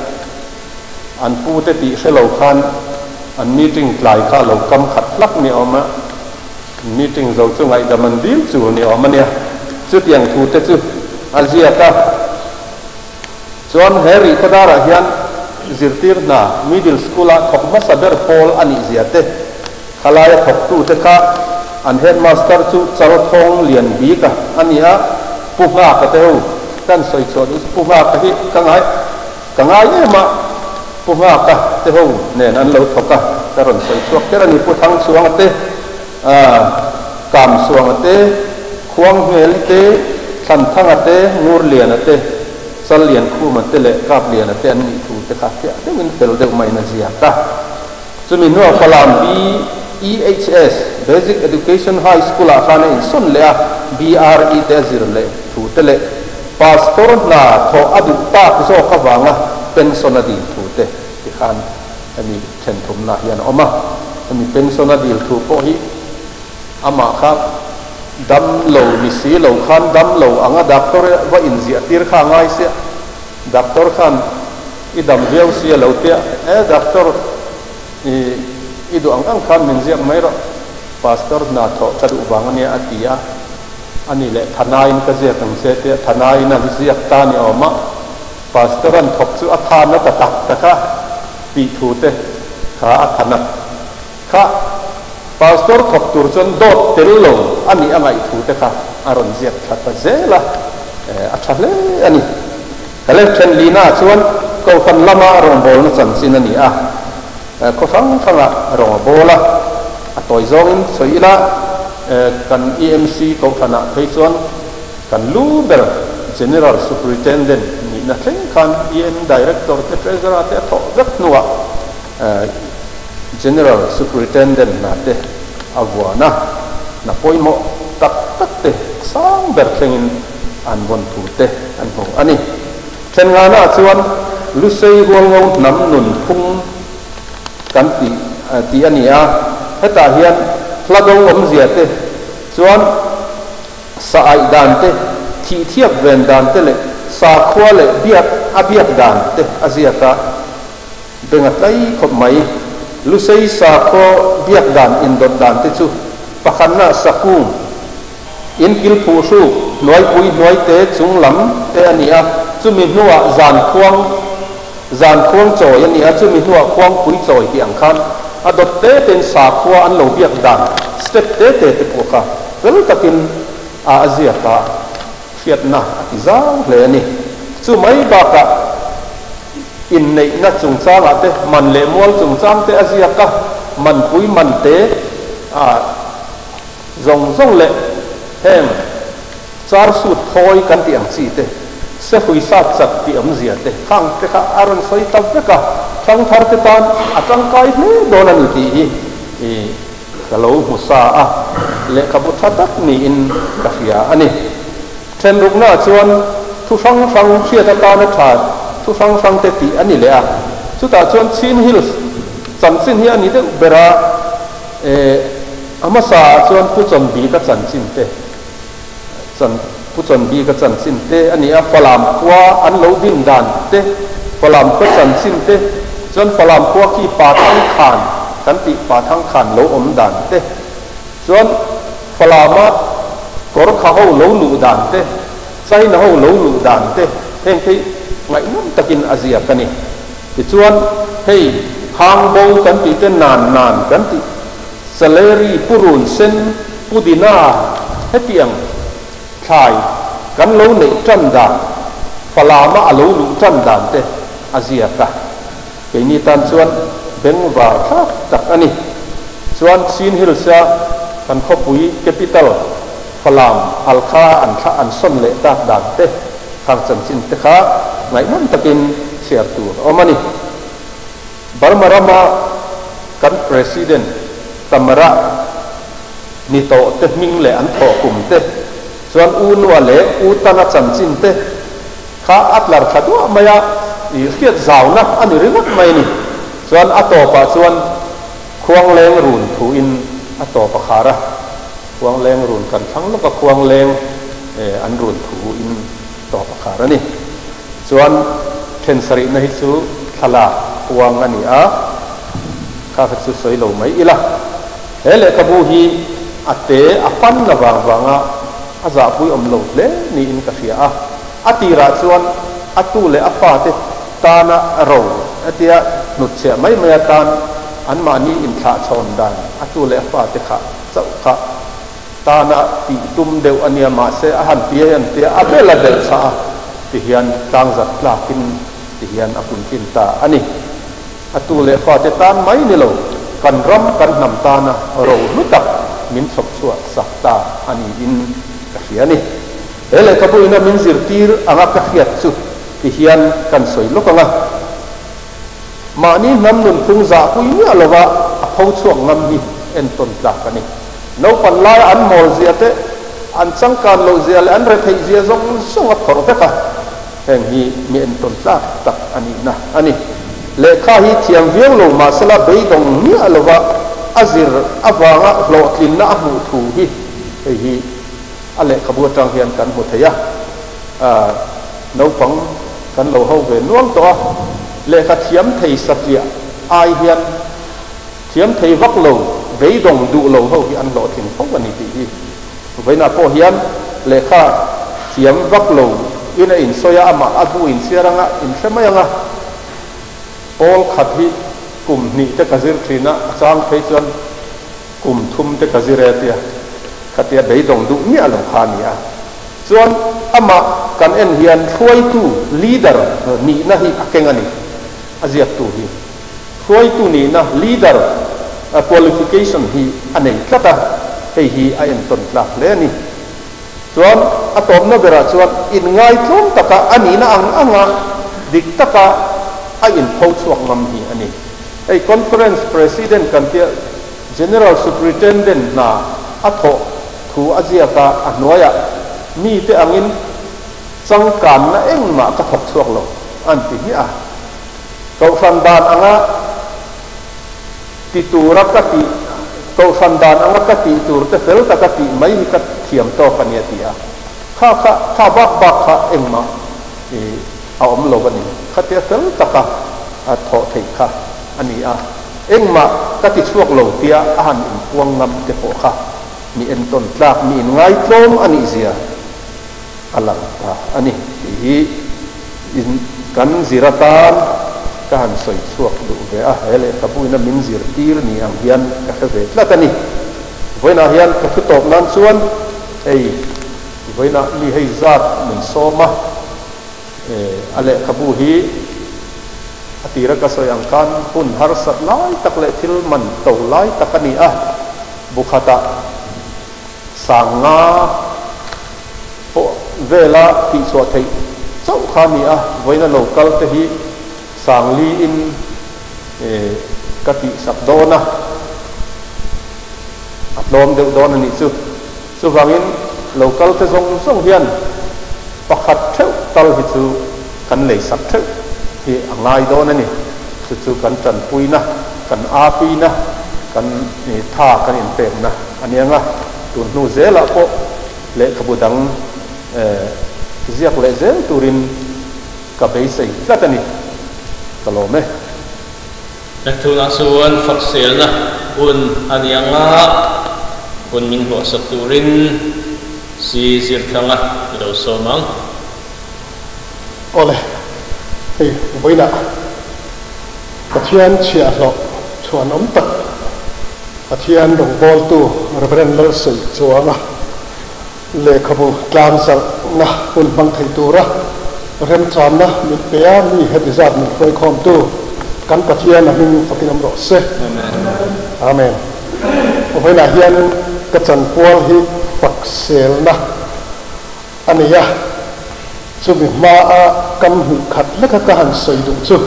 an pu te tih hre lo khan an meeting tlai kha a lo kam khat hlak ni awm a. Meeting zo chu ngaihdam an dil chu ni awm a nia. Chutiang thu te chu a ziak a. Chuan he rihkhawdarah hian zirtir hna middle school a thawk hmasa ber pawl a nih zia te, khalaia thawktu te kha an headmaster chu Chalthawng Lian bik a a ni a, Pu Nghaka te ho kan sawi chhuah duh chu Pu Nghaka hi ka ngai ka ngai em a, Pu Nghaka te ho nen an lo thawk a, ka rawn sawi chhuak kher a ni. Pu Thangchhuanga te, Kamsuanga te, Khuanghmeli te, Thlanthanga te, Ngurliana te, Challiankhuma te leh Kapliana te an nih thu te kha fiah deuhin fel deuh maiin a ziak a. Chumi hnuah Falam BEHS, Basic Education High School ah khan a insawn leh a, BRE te a zir leh thu te leh Pastor hna thawh a duh tak zawk avanga pension a dil thu te ti khan hemi thenthumna hian a awm a. Hemi pension a dil thu pawh hi amah kha dam lo ni si lo khan dam lo anga doctor va inziah tir kha a ngai sia. Doctor khan i dam viau si a lo tia, E doctor, i i duh ang ang khan min ziak mai rawh, Pastor hna thawh ka duh vang a nia a ti a. A ni leh Thanain ka ziak ang che tia Thanain a ziak ta ni awm a, Pastor an thawk chu a tha na ta tak tak a tih thu te kha a tha nat kha. Pastor thawk tur chuan dawt tel lo a nih a ngaih thu te kha a rawn ziak tha ta zel a, a tha hle a ni. Ka left then lina ah chuan Kohhran lama rawngbawlna chanchin a ni a, khaw hrang hrangah rawng a bawl a, a tawi zawngin sawi ila kan EMC Kohhranah phei chuan kan lu ber General Superintendent nihna thleng khan EM Director te Treasurer te a thawh vek hnuah General Superintendent hna te a vuan a, hna pawimawh tak tak te sang ber thlengin an vawn thu te an hmu a ni. Thenngana chuan Lusei Hualngo hnam nun phung kan tih tih a ni a, hetah hian hla do awmzia te chuan sa aih dan te, Thih thiap ven dan te leh sakhua leh biak a biak dan te a ziak a, beng a tlai khawp mai. Lusei sakhaw biak dan indawt dan te chu pakhatna sakung, in kil phuhruk, hnuaipui hnuaite chung lam te a ni a, chumi hnuah zan khuang zan khuang chawi a ni a, chumi hnuah khuangpui chawi tih ang khan a dawt te tein sakhua an lo biak dan step te te te pawh kha fel takin a a ziak a, hriatna a ti zau hle a ni. Chu mai bakah inneihna chungchangah te, man leh mual chungchang te a ziak a, manpui man te a zawng zawng leh heng char sut thawi kan tih ang chi te, sehui sat chat tih awmzia te khang te kha a rawn sawi ta vek a, thangthar te tan a tangkai hle dawn a ni tih hi Ka lo hmu sa a, lehkhabu tha tak niin ka hria a ni. Thenruknaah chuan thu hrang hrang hriat atana tha thu hrang hrang te tih a ni leh a. Chutah chuan Chin Hills chanchin hi a ni deuh ber a, eh, a hmasaah chuan Pu Chawnbika chanchin te, chan, Pu Chawnbika chanchin te a ni a, Falam khua an lo din dan te, Falam khua chanchin te, chuan Falam khua khi Pa Thang Khan kan tih Pa Thang Khan lo awm dan te, chuan Falama kawr kha ho lo luh dan te, China ho lo luh dan te, heng te hi ngaihnawm takin a ziak a ni. Tichuan hei Hang Bo kan tih te Nan Nan kan tih Saleri, purun sen, pudina hetiang thlai kan lo neih tan dan, Falama a lo luh tan dan te a ziak a. Keini tan chuan bengvar thlak tak a ni. Chuan Chin Hills-a kan khawpui, capital, Falam, Halkha an thlah an sawn leh tak dan te, khang chanchin te kha ngaihnawm takin chhiar tur a awm a ni. Burma rama kan President Tamara ni tawh te hming leh an thawh kum te chuan U Nua leh U Tana chanchin te kha a tlar tha duah mai a, i hriat zauna a ni ringawt mai a ni. Chuan a tawpah chuan Khuangleng run thuin a tawp a khar a, Khuangleng run kan thlang lawk a, Khuangleng an run thuin tawp a khar a ni. Chuan then sarihna hi chu thlalak huang a ni a, kha kha chu sawi lo mai ila. He lehkhabu hi a te a pan na vang vanga a zahpui awm lo hle niin ka hria a. A tirah chuan a tu leh a fate tana ro hetia hnutchhiah mai mai atan anmahni inthlahchhawn dan a tu leh a fate kha chauh kha Tana tih tum deuh a nia, mahse a han tia hian tia a bel a belh chhah a ti hian tlangzat tlakin ti hian a puntlin ta a ni. A tu leh fate tan mai ni lo, kan ram kan hnam tana ro hlu tak min chhawp chhuah sak ta a niin ka hria a ni. He lehkhabu ina min zirtir anga ka hriat chu ti hian kan sawi lawk ang a. Mahni hnam nunphung zahpui miah lova a pho chhuak ngam hi entawn tlak a ni. Naupan laia an mawl zia te, an changkan loh zia leh an retheih zia zawng zawng a phawrh vek a, heng hi mi entawn tlak tak a nihna a ni. Lehkha hi thiam viau lo mahsela beidawng miah lova a zir avanga hlawhtlinna a hmuh thu hi hei hi a lehkhabu atang hian kan hmu thei a. Naupang kan lo ho ve nual tawh a, lehkha thiam thei satliah ai hian thiam thei vak lo, beidawng duh lo ho hi an hlawhtling fo a ni tih hi. Vawiinah pawh hian lehkha thiam vak lo in a insawi a, amah a bu inchhiar anga inhre mai anga, pawl khat hi kum hnih te ka zir thin a, a chang phei chuan kum thum te ka zir e tia khatia beidawng duh miah lo kha a ni a. Chuan amah kan en hian hruaitu, leader, nihna hi a keng a ni, a ziaktu hi. Hruaitu nihna, leader, qualification hi a nei tlat a, hei hi a entawn tlak hle a ni. Chuan a tawpna berah chuan inngaitlawm taka a nihna ang anga dik taka a inpho chhuak ngam hi a ni. Hei Conference President kan tia General Superintendent hna a thawh thu a ziak a, a hnuaiah mite angin changkanna engmah ka thawk chhuak lo an ti hmiah a. Kohhran dan anga ti tura ka tih, kohhran dan anga ka tih tur te fel taka tih mai hi ka thiam tawk a ni a ti a. Kha kha kha bak bak kha engmah a awm lo a ni. Khatia fel taka a thawh theih kha a ni a, engmah ka ti chhuak lo tia a han inpuang ngam te pawh kha mi entawn tlak, mi inngaitlawm a nih zia a lang ta a ni tih hi in kan zir atan ka han sawi chhuak duh ve a, he lehkhabuin a min zirtir ni ang hian ka hre ve tlat a ni. Vawiinah hian ka thu tawp nan chuan hei vawiinah mi hei zat min sawm a, a lehkhabu hi a tira ka sawi ang khan hun harsat lai tak leh thil man to lai tak a ni a, bu khatah sanga pawh vela tihchhuah theih chauh kha a ni a, vawiina lo kal te hi Sangliin ka tihsak dawn a, a tlawm deuh dawn a nih chu. Chuvangin lo kal te zawng zawng hian pakhat theuh tal hi chu kan leisak theuh hi a ngai dawn a ni. Chu chu kan tanpuina, kan apuina, kan tha kan inpekna a ni ang a. Tun hnu zelah pawh lehkhabu dang ziak leh zel turin Ka beisei tlat a ni. Ka lawm e. Tunah chuan fakselna hun a ni ang a, hun min hlawhsak turin si zirthlanga i lo sawm ang. Awle, hei vawiinah Pathian chhiahhlawh chhuanawm tak Pathian rawngbawltu Rev. Lalsawi Chuanga Lehkhabu tlangzarhna hun hmang thei tura remchanna min pe a, mi heti zat min hruaikhawmtu kan Pathian a hming fakin awm rawh se. Amen. Vawiinah hian ka chanpual hi fakselna a nei a, chumi hmaa kam hnih khat leka ka han sawi duh chu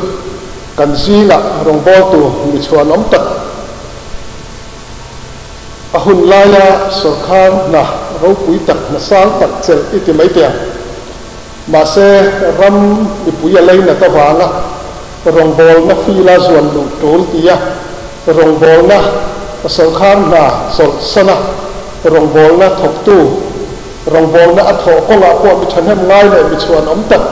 kan zingah rawngbawltu mi chhuanawm tak, A hun laia sawrkhar hna ropui tak, hna sang tak chelh i ti mai teh ang. Mahse, ram mipui a leinat avanga rawngbawlna fila zuan luh tul tia rawngbawlna sawrkhar hna chawlhsana rawngbawlna thawktu, rawngbawlna a thawh kawngah pawh mi thahnem ngai leh mi chhuanawm tak,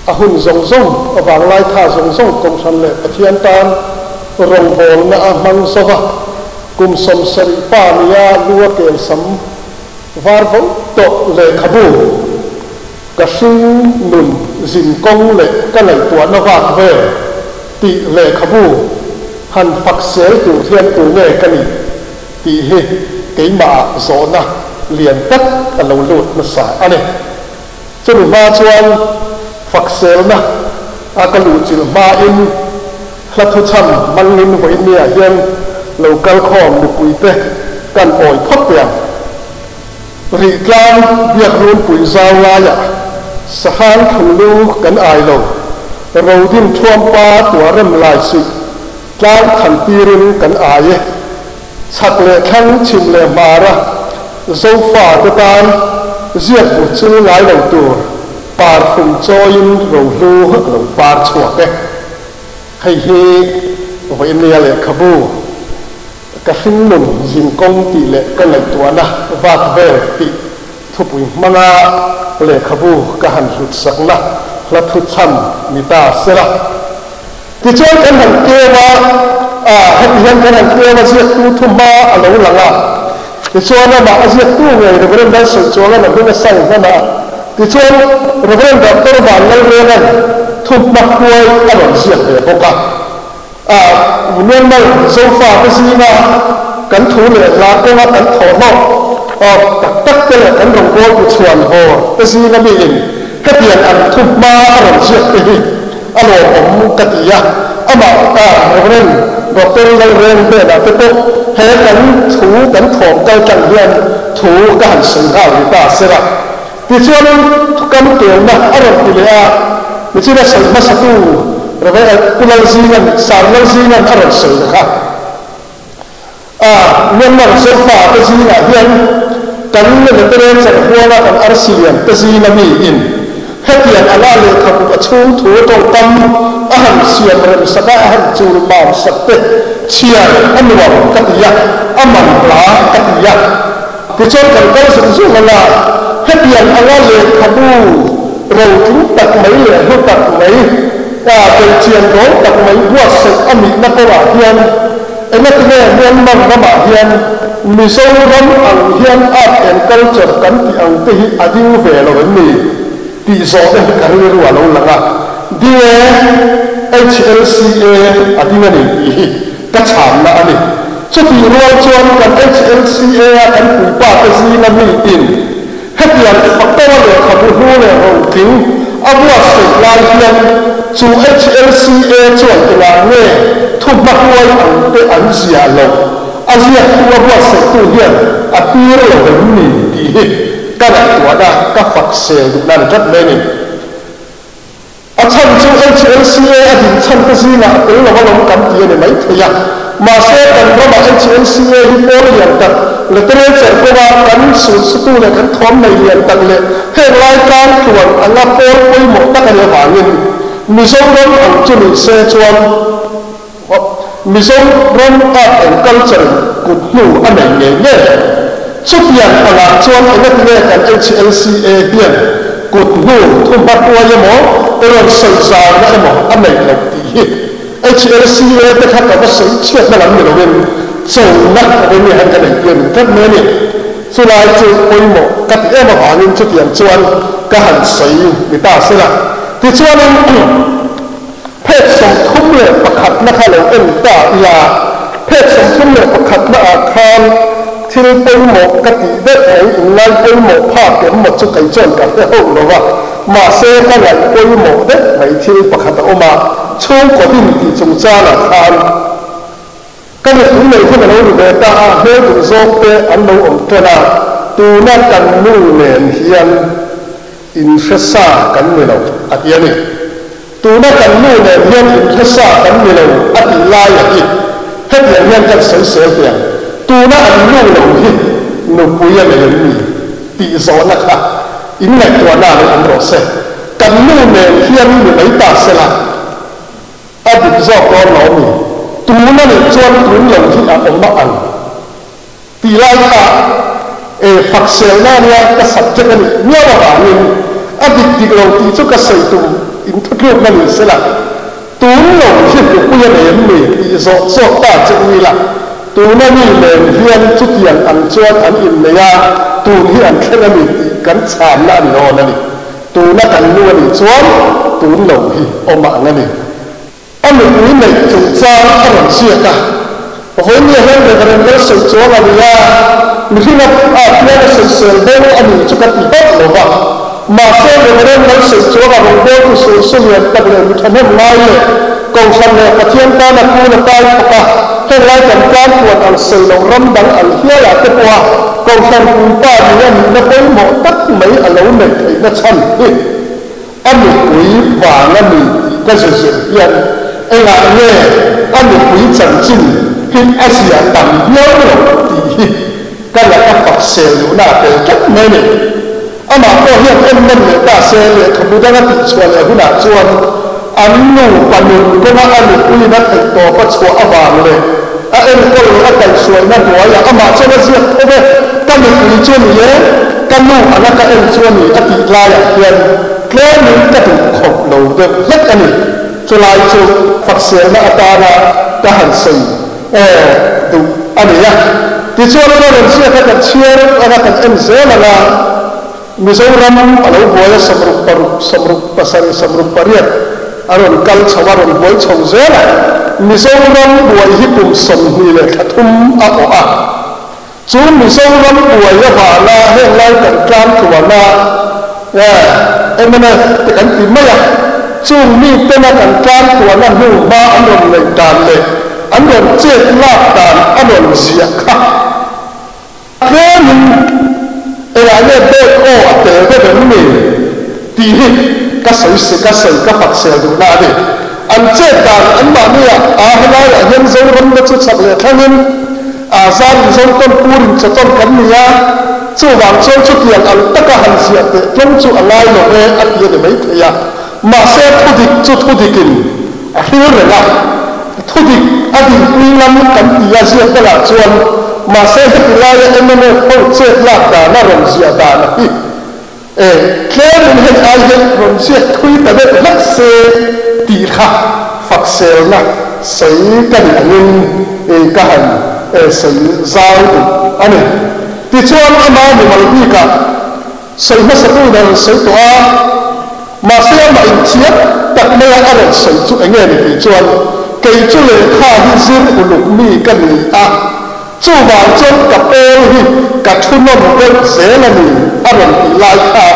A hun zawng zawng, a vanglai tha zawng zawng Kohhran leh Pathian tan rawngbawlna a hmang zo va, kum 70 pa nia lu a kel sam var vo tawh lehkhabu, ka hring nun zin kawng leh ka ngaihtuahna vak vel tih lehkhabu han fak sel tur hian tu nge ka nih tih hi keimahah zawhna lian tak a lo lut hmasa a ni. Chumi hma chuan fakselna a ka luhchilh hmain hla thuchham hmangin vawiinniah hian lo kal khawm mipuite kan awi phawt teh ang. Rihtlang biak runpui zau laiah Sahang thlunglu kan ai lo, Rodin thuampa tuahrem lai suih tlang than tirin kan ai e. Chhak leh thlang chhim leh hmara Zofa te tan ziak bu chil ngai lo tur parfum chawiin rohlu a lo par chhuak e. Hei hi vawinia lehkhabu ka hringnun zinkawng tih leh ka ngaihtuahna vak vel tih thupui hmanga lehkhabu ka han hlutsakna hla thuchham ni ta sela. Tichuan kan han keu a, a, heti hian kan han keu a, ziaktu thu hma a lo lang a. Tichuan amah a ziaktu ngei Reverend Lalsawi Chuanga'n a hming a sign hman a. Tichuan Reverend Doctor Van Lalrenga'n thu hma hruai a rawn ziak ve bawk a. A, Myanmar Zofa te zinga kan thu leh hla kawnga kan thawhhlawk awk tak tak te leh kan rawngbawltu chhuan haw te zinga miin hetiang an thu hma a rawn ziak te hi A lawmawm ka ti a, amah a Reverend Doctor Lalreng hnenah te pawh he kan thu kan thawm kal tlang hian thu ka han sawi nghal ni ta sela. Tichuanin thukam telna a rawn ti leh a, nichina sawi hmasatu Rev. Pu Lalzinga'n, Sir Lalzinga'n a rawn sawi na kha. A, Myanmar Zofa te zingah hian kan literature huanga kan arsi lian te zinga mi in hetiang anga lehkhabu a chhung thu tawngkam a han siam rem sak a, a han chul mam sak te chhiar a nuam ka ti a, a man hla ka ti a. Tichuan kan kal zung zung anga hetiang anga lehkhabu rotling tak mai leh hlu tak mai, belhchian dawl tak mai buatsaih a nihna kawngah hian engatinge Myanmar ramah hian Mizoram ang hian art and culture kan tih ang te hi a ding ve lo em ni tih zawhna hi ka rilru a lo lang a, ding e, HLCA a ding a ni tih hi ka chhanna a ni. Chutih rual chuan kan HLCA-a kan puipate zinga miin hetiang faktawa lehkhabu hlu leh rotling a buatsaih lai hian chu HLCA chuan engah nge thuhmahruai ang te an ziah loh, a ziaktu a buatsaihtu hian a tir lo em ni tih hi ka ngaihtuahna ka fak sel duhna a ni tlat mai a ni. A chhan chu HLCA a din chhan te zingah a tel lo alawm kan ti a ni mai thei a. Mahse, kan ramah HLCA hi pawl lian tak, literature kawnga kan sulsutu leh kan thawm nei lian tak leh heng lai tlang tluan anga pawl pawimawh tak a nih avangin Mizoram ang chu ni se chuan Mizoram art and culture in kut hnu a nei ngei ngei. Chutiang angah chuan engatinge kan HLCA hian kut hnu thumhma hruai emaw, rawn sawi zarna emaw a neih loh tih hi HLCA te kha ka va sawi chhiatna lam ni loin chona ka va nia hian ka nei tir ning tlat mai a ni. Chulai chu pawimawh ka ti em avangin chutiang chuan ka han sawi ni ta sela. Tichuanin. Phek 31 na kha lo en ta ila, phek 31 na ah khan thil pawimawh ka tih deuh mai, inlai pawimawh phak em maw chu kei chuan ka hre hauh lo va, mahse ka ngaih pawimawh deuh mai thil pakhat a awm a, chhungkaw din tih chungchangah khan ka nupui nei hun a lo ri ve ta a, hmel duh zawk te an lo awm tan a, tuna kan nu nen hian inhre sa kan ni lo a ti a ni. Tuna kan nu nen hian inhre sa kan ni lo a tih laia hi hetiang hian kan sawi sel teh ang, tuna an nu lo hi nupui a nei em ni tih zawhna kha in ngaihtuahna lo awm rawh se. Kan nu nen hian ni mai ta sela a dik zawk dawn lo a mi? Tuna nih chuan tun lo hi a awm a ang. Tih lai kha e fak selna ania ka subject a nih miau avangin a dik dik lo tih chu ka sawi tum in thutlukna ni sela, tun lo hi hlupui a nei em ni tih zawh zawk ta che u ila, tuna mi nen hian chutiang ang chuan an innei a, tun hi an thleng a ni tih kan chhanna a ni dawn a ni. Tuna kan nu a nih chuan tun lo hi awm ang a ni. A nupui neih chungchang a rawn ziak a, Vawinia hian Reverend Nelson chuang a ni a, mihring a a pian a sawisel bo a nih chu ka ti hauh lo va. Mahse Reverend Nelson chuang a rawngbawltu sulsu lian tak leh mi thahnem ngai leh Kohhran leh Pathian tana kun a kai thawk a, heng lai kan tlang tuan ang sawi loh ram dang ang hialah te pawha Kohhran puipa ni a nihna pawimawh tak mai a lo neih theihna chhan hi A nupui vang a ni tih ka zir zir hian engah nge a nupui chanchin hi a zia tam viau lo tih hi ka laka fak sel duhna a tel tlat mai a ni. Amah pawh hian en nawn leh ta se lehkhabu danga tihchhuah leh hunah chuan an nupa nun kawnga a nupuiin a theih tawp a chhuah avang leh a enkawl leh a kaihhruaina hnuaiah amah chuan a ziak tho ve, Ka nupui chu a ni e, ka nu anga ka en chu a ni a tih laiah hian tlemin ka duh khawp lo deuh hlek a ni. Chulai chu fakselna atana ka han sawi duh a ni a. Tichuan a rawn ziak a, kan chhiar anga kan en zel anga Mizoram a lo buai a, 66, 67, 68 a rawn kal chho a, rawn buai chho zel a. Mizoram buai hi kum 23 a awh a. Chu Mizoram buai avanga heng lai kan tlang tluan a, mnf te kan ti mai a, chung mi tena kan tlang tluan a hnu hma an rawn neih dan leh an rawn chet lak dan a rawn ziah kha tlemin engah nge dawt aw a tel deuh em ni tih hi ka sawi ka sawi ka fak sel duhna a ni. An chet dan anmahni ah a helaiah hian Zoram na chu chak leh thlangin a zar in Zotawn pur in chawtawn kan ni a, chuvang chuan chutiang ang taka han ziah teh tlawng chu a ngai lo e a ti a ni maithei a. Mahse thudik chu thudikin a hril reng a, thudik a dinpui ngam kan ti a ziak dangah chuan Mahse heti laia mnf ho chet lak dana rawn ziah dan a hi e tlemin hei ai hian rawn ziak thui ta deuh hlek se tih kha fakselna sawi ka nih angin ka han sawi zau duh a ni. Tichuan ama mimal bikah sawi hmasatu in a rawn sawi tawh a, mahse amah inthiam tak maia a rawn sawi chu eng nge ni tih chuan, Kei chu lehkha hi zir uluk mi ka ni a, chuvang chuan ka pawl hi ka thu nawm deuh zel a ni a rawn tih lai kha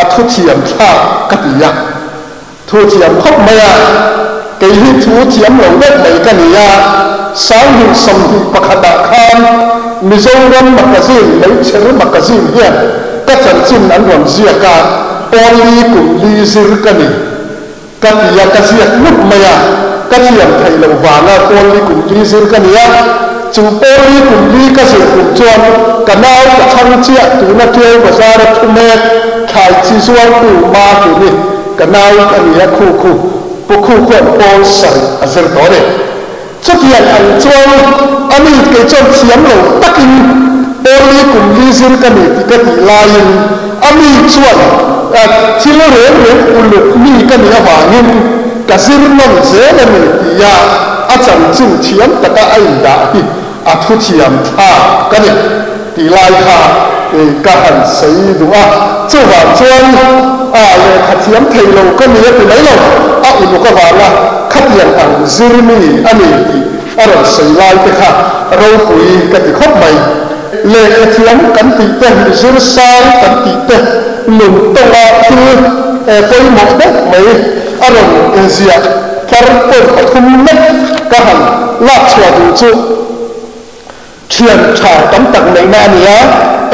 a thu thiam thlak ka ti a. Thu thiam khawp mai a, kei hi thu thiam lo deuh mai ka ni a, 2021 ah khan Mizoram Magazine, Meichher Magazine hian ka chanchin an rawn ziak a, pawl li kum li zir ka ni ka ti a, ka ziak ngut mai a, ka thiam theih loh vanga pawl li kum li zir ka ni a, chu pawl li kum li ka zir kum chuan ka nau ka chhang chiah tuna Tiau Bazar a thu mek thlai chi zuartu ma tu ni. Ka nau ka ni a, khu khu pu khu khuan pawl sarih a zir tawh a ni. Chutiang ang chuan a ni kei chuan thiam lo takin pawl li kum li zir ka ni tih ka tih laiin a mi chuan thil reng reng uluk mi ka nih avangin ka zir nawn zel a ni tia a chanchin thiam taka a indah hi a thu thiam thlak ka ni tih lai kha ka han sawi duh a, chuvang chuan a lehkha thiam thei lo ka ni a ti mai lo, a uluk avanga khatiang ang zir mi a ni tih a rawn sawi lai te kha ropui ka ti khawp mai. Lehkha thiam kan tih te, zir sang kan tih te nun tawnga thil pawimawh deuh mai a rawn inziah tlar point pathum lek ka han lak chhuah duh chu thian tha tam tak neihna a ni a,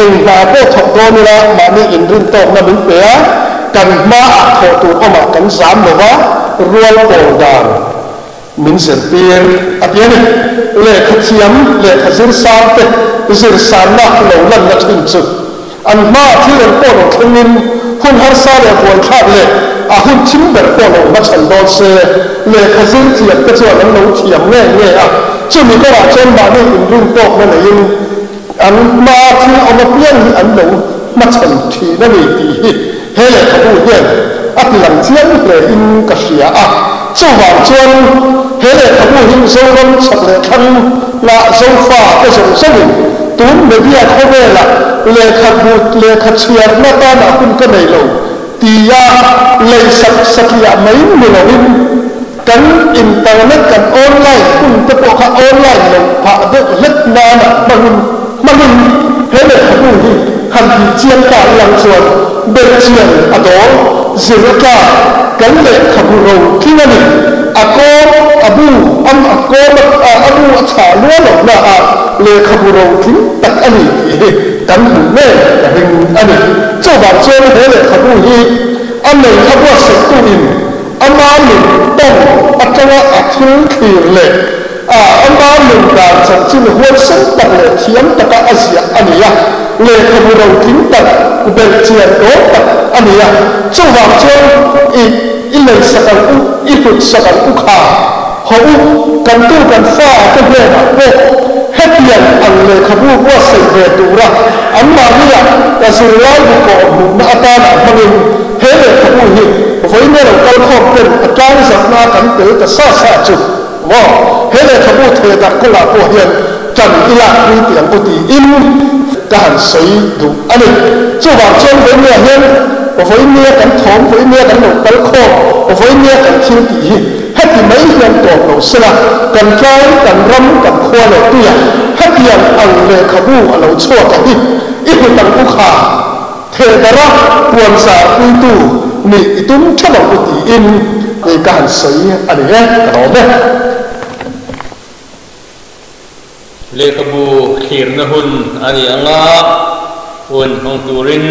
eng hna pawh thawk dawn ila mahni inrin tawkna min pe a, kan hmaah thawh tur awmah kan zam lo va, rual pawl dan min zirtir a ti a ni. Lehkha thiam, lehkha zir sang te zir sanna lo lanna thin chu an hmaah thil eng pawh lo thlengin hun harsa leh buaithlak leh a hun thim ber pawh lo hmachhan dawn se, lehkha zir thiam te chuan an lo thiam nge nge a, chumi kawrah chuan mahni inrin tawkna neiin an hmaa thil awm apiang hi an lo hmachhan thin a ni tih hi He lehkhabu hian a ti lang chiang hle in ka hria a, chuvang chuan he lehkhabu hi Zoram chhak leh thlang lah Zofa te zawng zawngin tun media khawvela lehkhabu lehkha chhiarna tanah hun ka nei lo tia lei sak satliah mai ni loin kan internet kan online hun te pawh kha online lo phah deuh hlek nana hmangin hmangin he lehkhabu hi han tih chiang ta ilang chuan belhchian a dawl zir tlak kan lehkhabu ro tling a ni. A kawm a bu am a kawm a a bu a chhah lua lo na ah lehkhabu ro tling tak a ni tih hi kan hmu ngei ka ring a ni. Chuvang chuan he lehkhabu hi a nei a buatsaihtu in Ama nun tawng atanga a thil thlir leh a ama nun dan chanchin huaisen tak leh thiam taka a ziah a ni a, lehkhabu rotling tak, belhchian dawn tak a ni a. Chuvang chuan i i leisak ang u, i hlutsak ang u kha. Haw u, kan tu kan fa te hnenah pawh hetiang ang lehkhabu buatsaih ve tura anmahnia ka zirlai bu kawh hmuhna atana hmangin he lehkhabu hi vawiin lo kal khawm ten a tlang zarhna kan tel ta sa sa chu maw he lehkhabu theh darh kawngah pawh hian tan i lakpui tih ang u tiin ka han sawi duh a ni. Chuvang chuan vawinia hian vawinia kan thawm, vawinia kan lo kal khawm, vawinia kan thil tih hi heti mai hian tawp lo sela, kan tlai, kan ram, kan khua leh tuia hetiang ang lehkhabu a lo chhuak a hi i hlut ang u kha. Thehdara puan zar puitu nih i tum tha lo u tiin kei ka han sawi a ni e, ka lawm e. Lehkhabu thlirna hun a ni ang a, hun hmang turin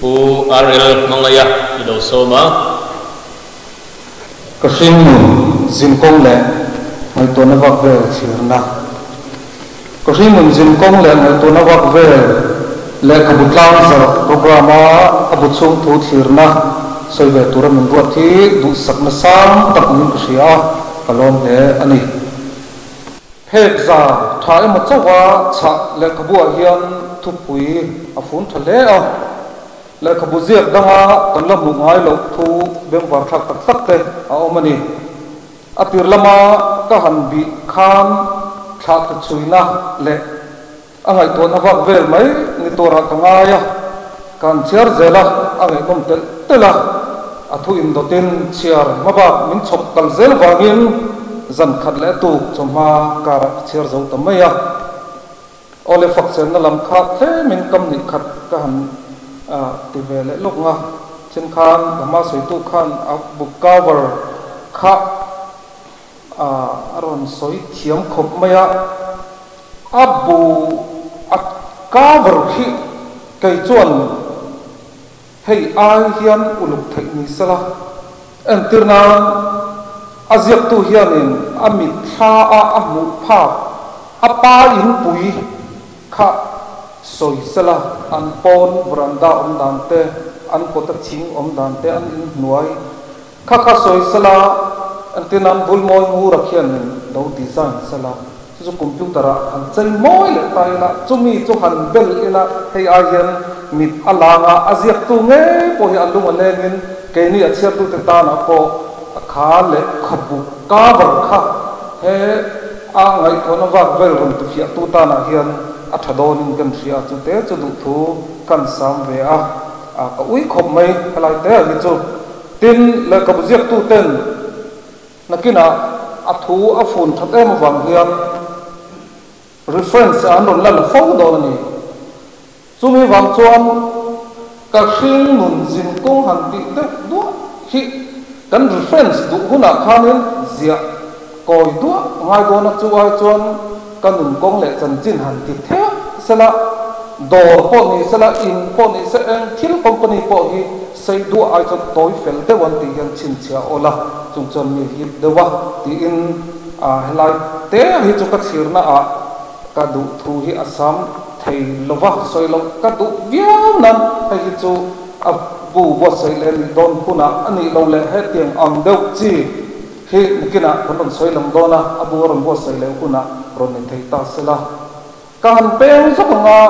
Pu RL Hmangaia i lo sawm a. Ka hringnun zinkawng leh ngaihtuahna vak vel thlirna. Ka hringnun zinkawng leh ngaihtuahna vak vel lehkhabu tlangzarh programme-a a bu chhung thu thlirna sawi ve tura min ruat hi duhsakna sang tak niin ka hria a, ka lawm hle a ni. Phek za tha emaw chauha chhah lehkhabuah hian thupui a fun tha hle a. Lehkhabu ziak danga kan la hmuh ngai loh thu bengvar thlak tak tak te a awm a ni. A tir lama ka han bih khan thlah tu chhuina leh a ngaihtuahna vak vel mai ni turah ka ngai a, ka han chhiar zel a, a ngaihnawm telh telh a, a thu indawtin chhiar hmabak min chhawp kal zel vangin zan khat leh a tuk chawhma karah ka chhiar zo ta mai a. Awle fak chenna lam kha tlemin kam nih khat ka han ti ve leh lawk nga, chin khan ka hma sawitu khan a book cover kha a rawn sawi thiam khawp mai a, a bu a cover khi kei chuan hei ai hian uluk theih ni sela, entir nan a ziaktu hianin a mitthla a a hmuh phak a pa inpui kha sawi sela, an pawn veranda awm dan te, an kawta thing awm dan te, an inhnuai Kha kha sawi sela, entir nan bul mawi ngur a khianin lo design sela, chu chu computer ah han chei mawi leh ta ila, chumi chu han bel ila, hei ai hian mit a lang a, a ziaktu ngei pawh hi a lung a lengin keini a chhiartute tanah pawh a kha leh khabu cover kha he a ngaihtuahna vak vel rawn tifiahtu tanah hian a tha dawnin kan hria a, chute chu duhthu kan sam ve a, ka ui khawp mai helai te ah hi chu. Tin, lehkhabu ziaktuten nakinah a thu a fun that em avang hian reference an rawn la la fo dawn a ni. Chumi vang chuan ka hring nun zinkung han tih deuh duah hi kan reference duh hunah khanin ziah kawi duah ngai dawn a, chu ai chuan ka nun kawng leh chanchin han ti theuh sela, dawr pawh ni sela, in pawh ni se, eng thil company pawh hi sei duah ai chuan tawi fel deuh an tih hian chhinchhiah awl a, chung chuan mi hip deuh a tiin helai te hi chu ka thlirna ah ka duh thu hi a sam thei lo va, sawi loh ka duh viau nan hei hi chu a bu buatsaih leh nih dawn hunah a nih lo leh hetiang ang deuh chi. Hi nakinah kan rawn sawi lang dawn a, a bu a rawn buatsaih leh hunah rawn ni thei ta se la. Ka han peng zawk ang a,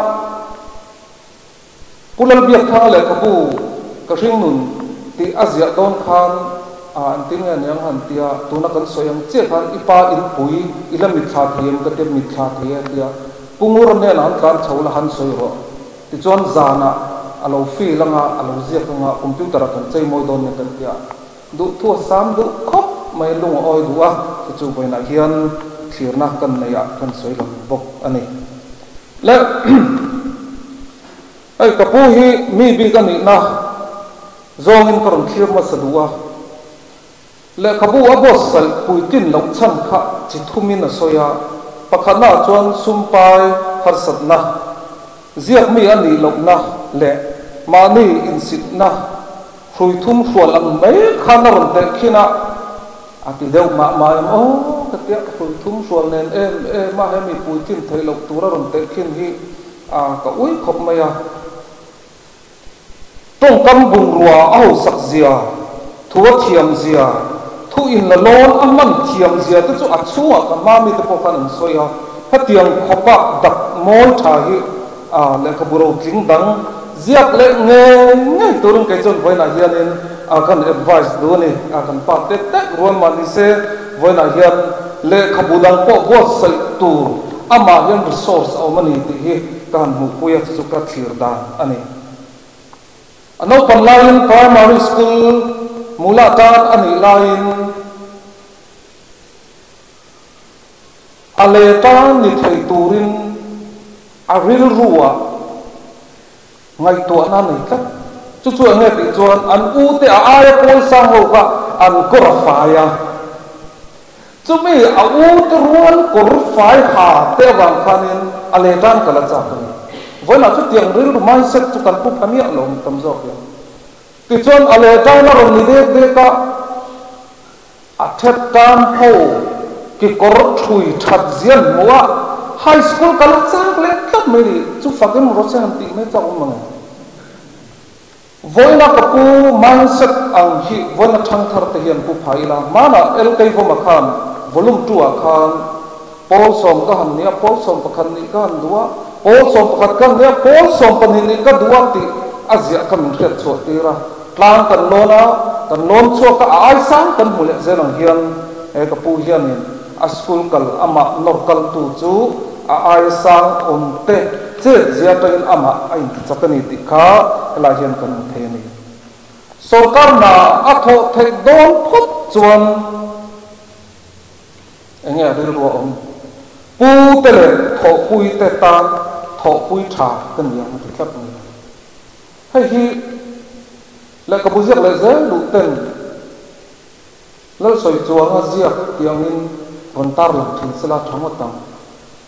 Pu Lalbiakthanga lehkhabu ka hringnun tih a ziah dawn khan a engtin nge niang han tia, tuna kan sawi ang chiah khan i pa inpui i la mitthla thei em ka tia, mitthla thei e tia Pu Ngura hnenah an tlan chho la han sawi rawh. Tichuan zanah a lo feel anga, a lo ziak anga, computer ah kan chei mawi dawn nia kan tia. Duhthu a sam duh khawp mai lung a awi duh a, chu chu vawiinah hian thlirna kan neih ah kan sawi lang bawk a ni. Le hei ka pu hi mi bik a nihna zawngin ka rawn thlir hmasa duh a, lehkhabu a buatsaih puitlin loh chhan kha chi thumin a sawi a, pakhatna ah chuan sumpai harsatna, ziak mi a nih lohna leh mahni insitna, Hrui thum hrual ang mai khan a rawn teh khin a, a ti deuh mah mah em aw ka tia, hrui thum hrual nen em em a hemi puitlin theih loh tur a rawn teh khin hi a ka ui khawp mai a. Tawngkam bungrua a hausak zia, thu a thiam zia, thu in la lawn a hman thiam zia te chu a chhungah ka hma mite pawh khan an sawi a, hetiang khawpa dak mawi tha hi A lehkhabu rotling dang ziak leh ngei ngei turin kei chuan vawiinah hianin a kan advice duh a ni. A kan pa te tek rual mah ni se vawiinah hian lehkhabu dang pawh buatsaih tur amah hian resource a awm a ni tih hi ka han hmuhpui a, chu chu ka thlir dan a ni. A naupan laiin primary school mulah tan a nih laiin, A leta ni thei turin a rilruah ngaihtuahna a nei tlat. Chu chu enge tih chuan an ute a aia pawl sang ho kha an kawr a fai a. Chumi a ute rual kawr fai ha te avang khanin a letan ka la chak a ni. Vawiinah chutiang rilru mindset chu kan pu pha miah lo tam zawk hian. Tichuan a letan a rawn ni dek dek a. A thet tan ho kekawr thui that zian hmuh a, high school kal a chak leh tlat mai ni, chu fak em rawh se han tih mai chak awm ang e. Vawiina ka pu mindset ang hi vawiina thangthar te hian pu phai ila, hmanah LK Vawma khan volume 2 ah khan. Pawl sawm ka han nia, pawl 11 nih ka han duh a, pawl 11 ka han nia, pawl 12 nih ka duh a tih a ziah kha min hriat chhuah tir a. Tlang kan lawn a, kan lawn chhuak a, a ai sang kan hmu leh zel ang hian he ka pu hianin a school kal amah nawr kaltu chu a aia sang awm te chet zia atangin amah a intichak a ni tih kha helai hian kan hmu thei a ni. Sorkar hna a thawh theih dawn phawt chuan Enge a rilru a awm? Pu te leh thawhpui te tan thawhpui tha ka ni ang a ti tlat mai. Hei hi lehkhabu ziak leh zel duh ten Lalsawi chuanga ziak tih angin rawn tar lang thin sela tha ngawt ang.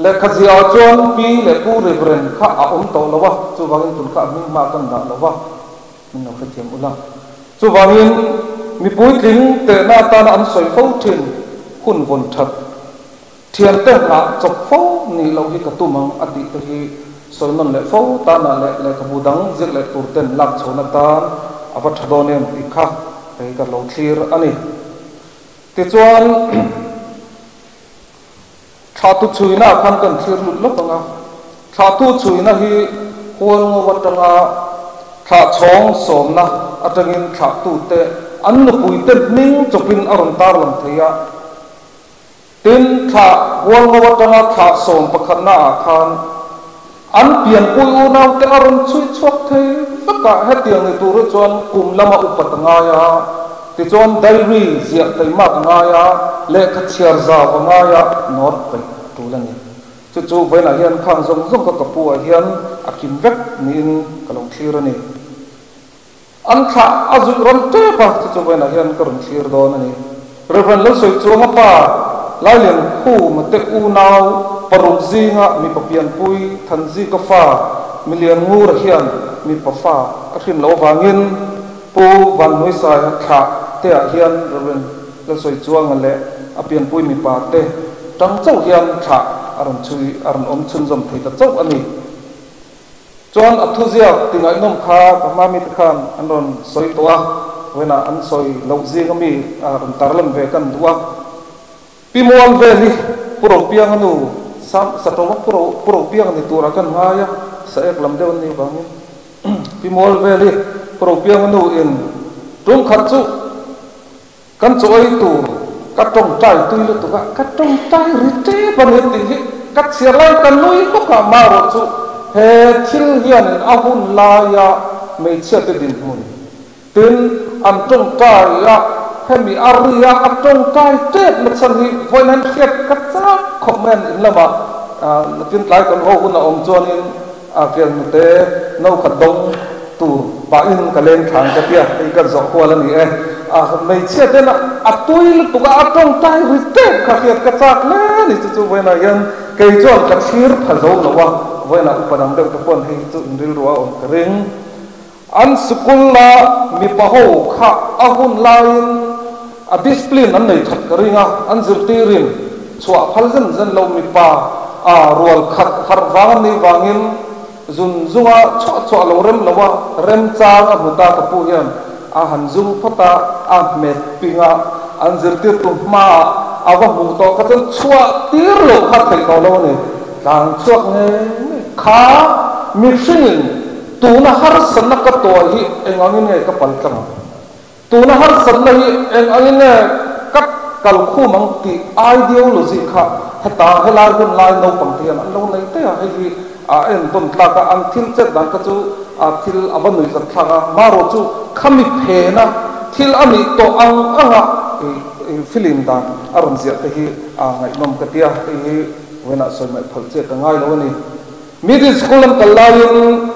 Lehkha ziah ah chuan Pi leh Pu Reverend kha a awm tawh lo a, chuvangin tun kha a hming hma kan dah lo va. Min lo hrethiam ula. Chuvangin, mi puitling tehna atana an sawi fo thin hun vawn that, thiante nghah chawp fo nih loh hi ka tum ang a tih te hi sawi nawn leh fo tanah leh lehkhabu dang ziak leh tur ten lak chhohna atan a va tha dawn em tih kha kei ka lo thlir a ni. Tichuan, Thlahtu chhuina ah khan kan thlir lut lawk ang a, thlahtu chhuina hi hualngo atanga thlah chhawng sawmna atangin thlahtute an nupuite hming chawpin a rawn tarlang thei a. Tin, thlah hualngo atanga thlah sawm pakhatna ah khan an pianpui unaute a rawn chhui chhuak thei vek a, hetiang ni tur hi chuan kum lama upat a ngai a, tichuan diary ziah teimak a ngai a, lehkha chhiar zau a ngai a, nawt peih a tul a ni. Chu chu vawiinah hian khang zawng zawng ka ka pu ah hian a kim vek niin ka lo thlir a ni. An thlah a zuih rawn tep a, chu chu vawiinah hian ka rawn thlir dawn a ni. Rev. Lalsawichuanga pa Lailian Khuma te unau paruk zinga mipa pianpui Thanzika fa Milian Ngura hian mipa fa a hrin loh avangin Pu Vanhnuisaia thlah te ah hian Rev. Lalsawichuanga leh a pianpui mipa te tang chauh hian thlah a rawn chhui a rawn awm chhunzawm thei ta chauh a ni. Chuan a thuziak ti ngaihnawm kha ka hma mite khan an rawn sawi tawh a, vawiinah an sawi loh zinga mi rawn tarlan ve kan duh a. Pi Mual vel hi Pu Ropianga nu Sam Satawma Pu Ro Pu Ropianga ni turah kan ngai a, sa ek lam deuh an nih vangin Pi Mual vel hi Pu Ropianga nu in tum khat chu Kan chaw ei tur ka tawngtai tui lutuk a, ka tawngtai ri tep a ni tih hi ka chhiar lai ka nui bawk a, marawh chu he thil hianin a hun laia hmeichhia te dinhmun tin an tawngtai a, hemi a ri a, a tawngtai tep na chhan hi vawiin han hriat ka chak khawp mai an in lamah nakin tlai kan haw hun a awm chuanin a kel nute no khat dawng tur pahin ka leng thlang ka tia, hei ka zawh hual a ni e. A hmeichhia ten a tui lutuk a, a tawngtai ri tep kha hriat ka chak hle a ni. Chu chu vawiinah hian kei chuan ka thlir pha zo lo a, vawiinah upa dang deuh te paw'n hei chu in rilru a awm ka ring. An sikul la mipa ho kha a hun laiin a discipline an nei that ka ring a, an zirtirin chhuah phal zen zen lo mipa a rual khat harh vang an nih vangin zun zunga chhuah chhuah lo rem lo a, remchang a hmu ta ka pu hian a han zum phawt a, a hmet ping a, an zirtirtu hmaah a va hmuh tawh kha chuan chhuah tir lo kha theih tawh lo a ni, tlang chhuak ngei ngei kha mihringin tuna harsatna ka tuai hi eng angin nge ka pal tlang ang? Tuna harsatna hi eng angin nge ka kal khum ang tih ideology kha heta helai hun lai naupang te hian an lo nei teh a, hei hi a entawn tlak a, an thil chet dan kha chu a thil a va nuihzat thlak a, marawh chu khami phena thil a nih tawh ang anga film dan a rawn ziah te hi a ngaihnawm ka ti a, hei hi vawiinah sawi mai phal chiah ka ngai lo a ni. Middle school an kal laiin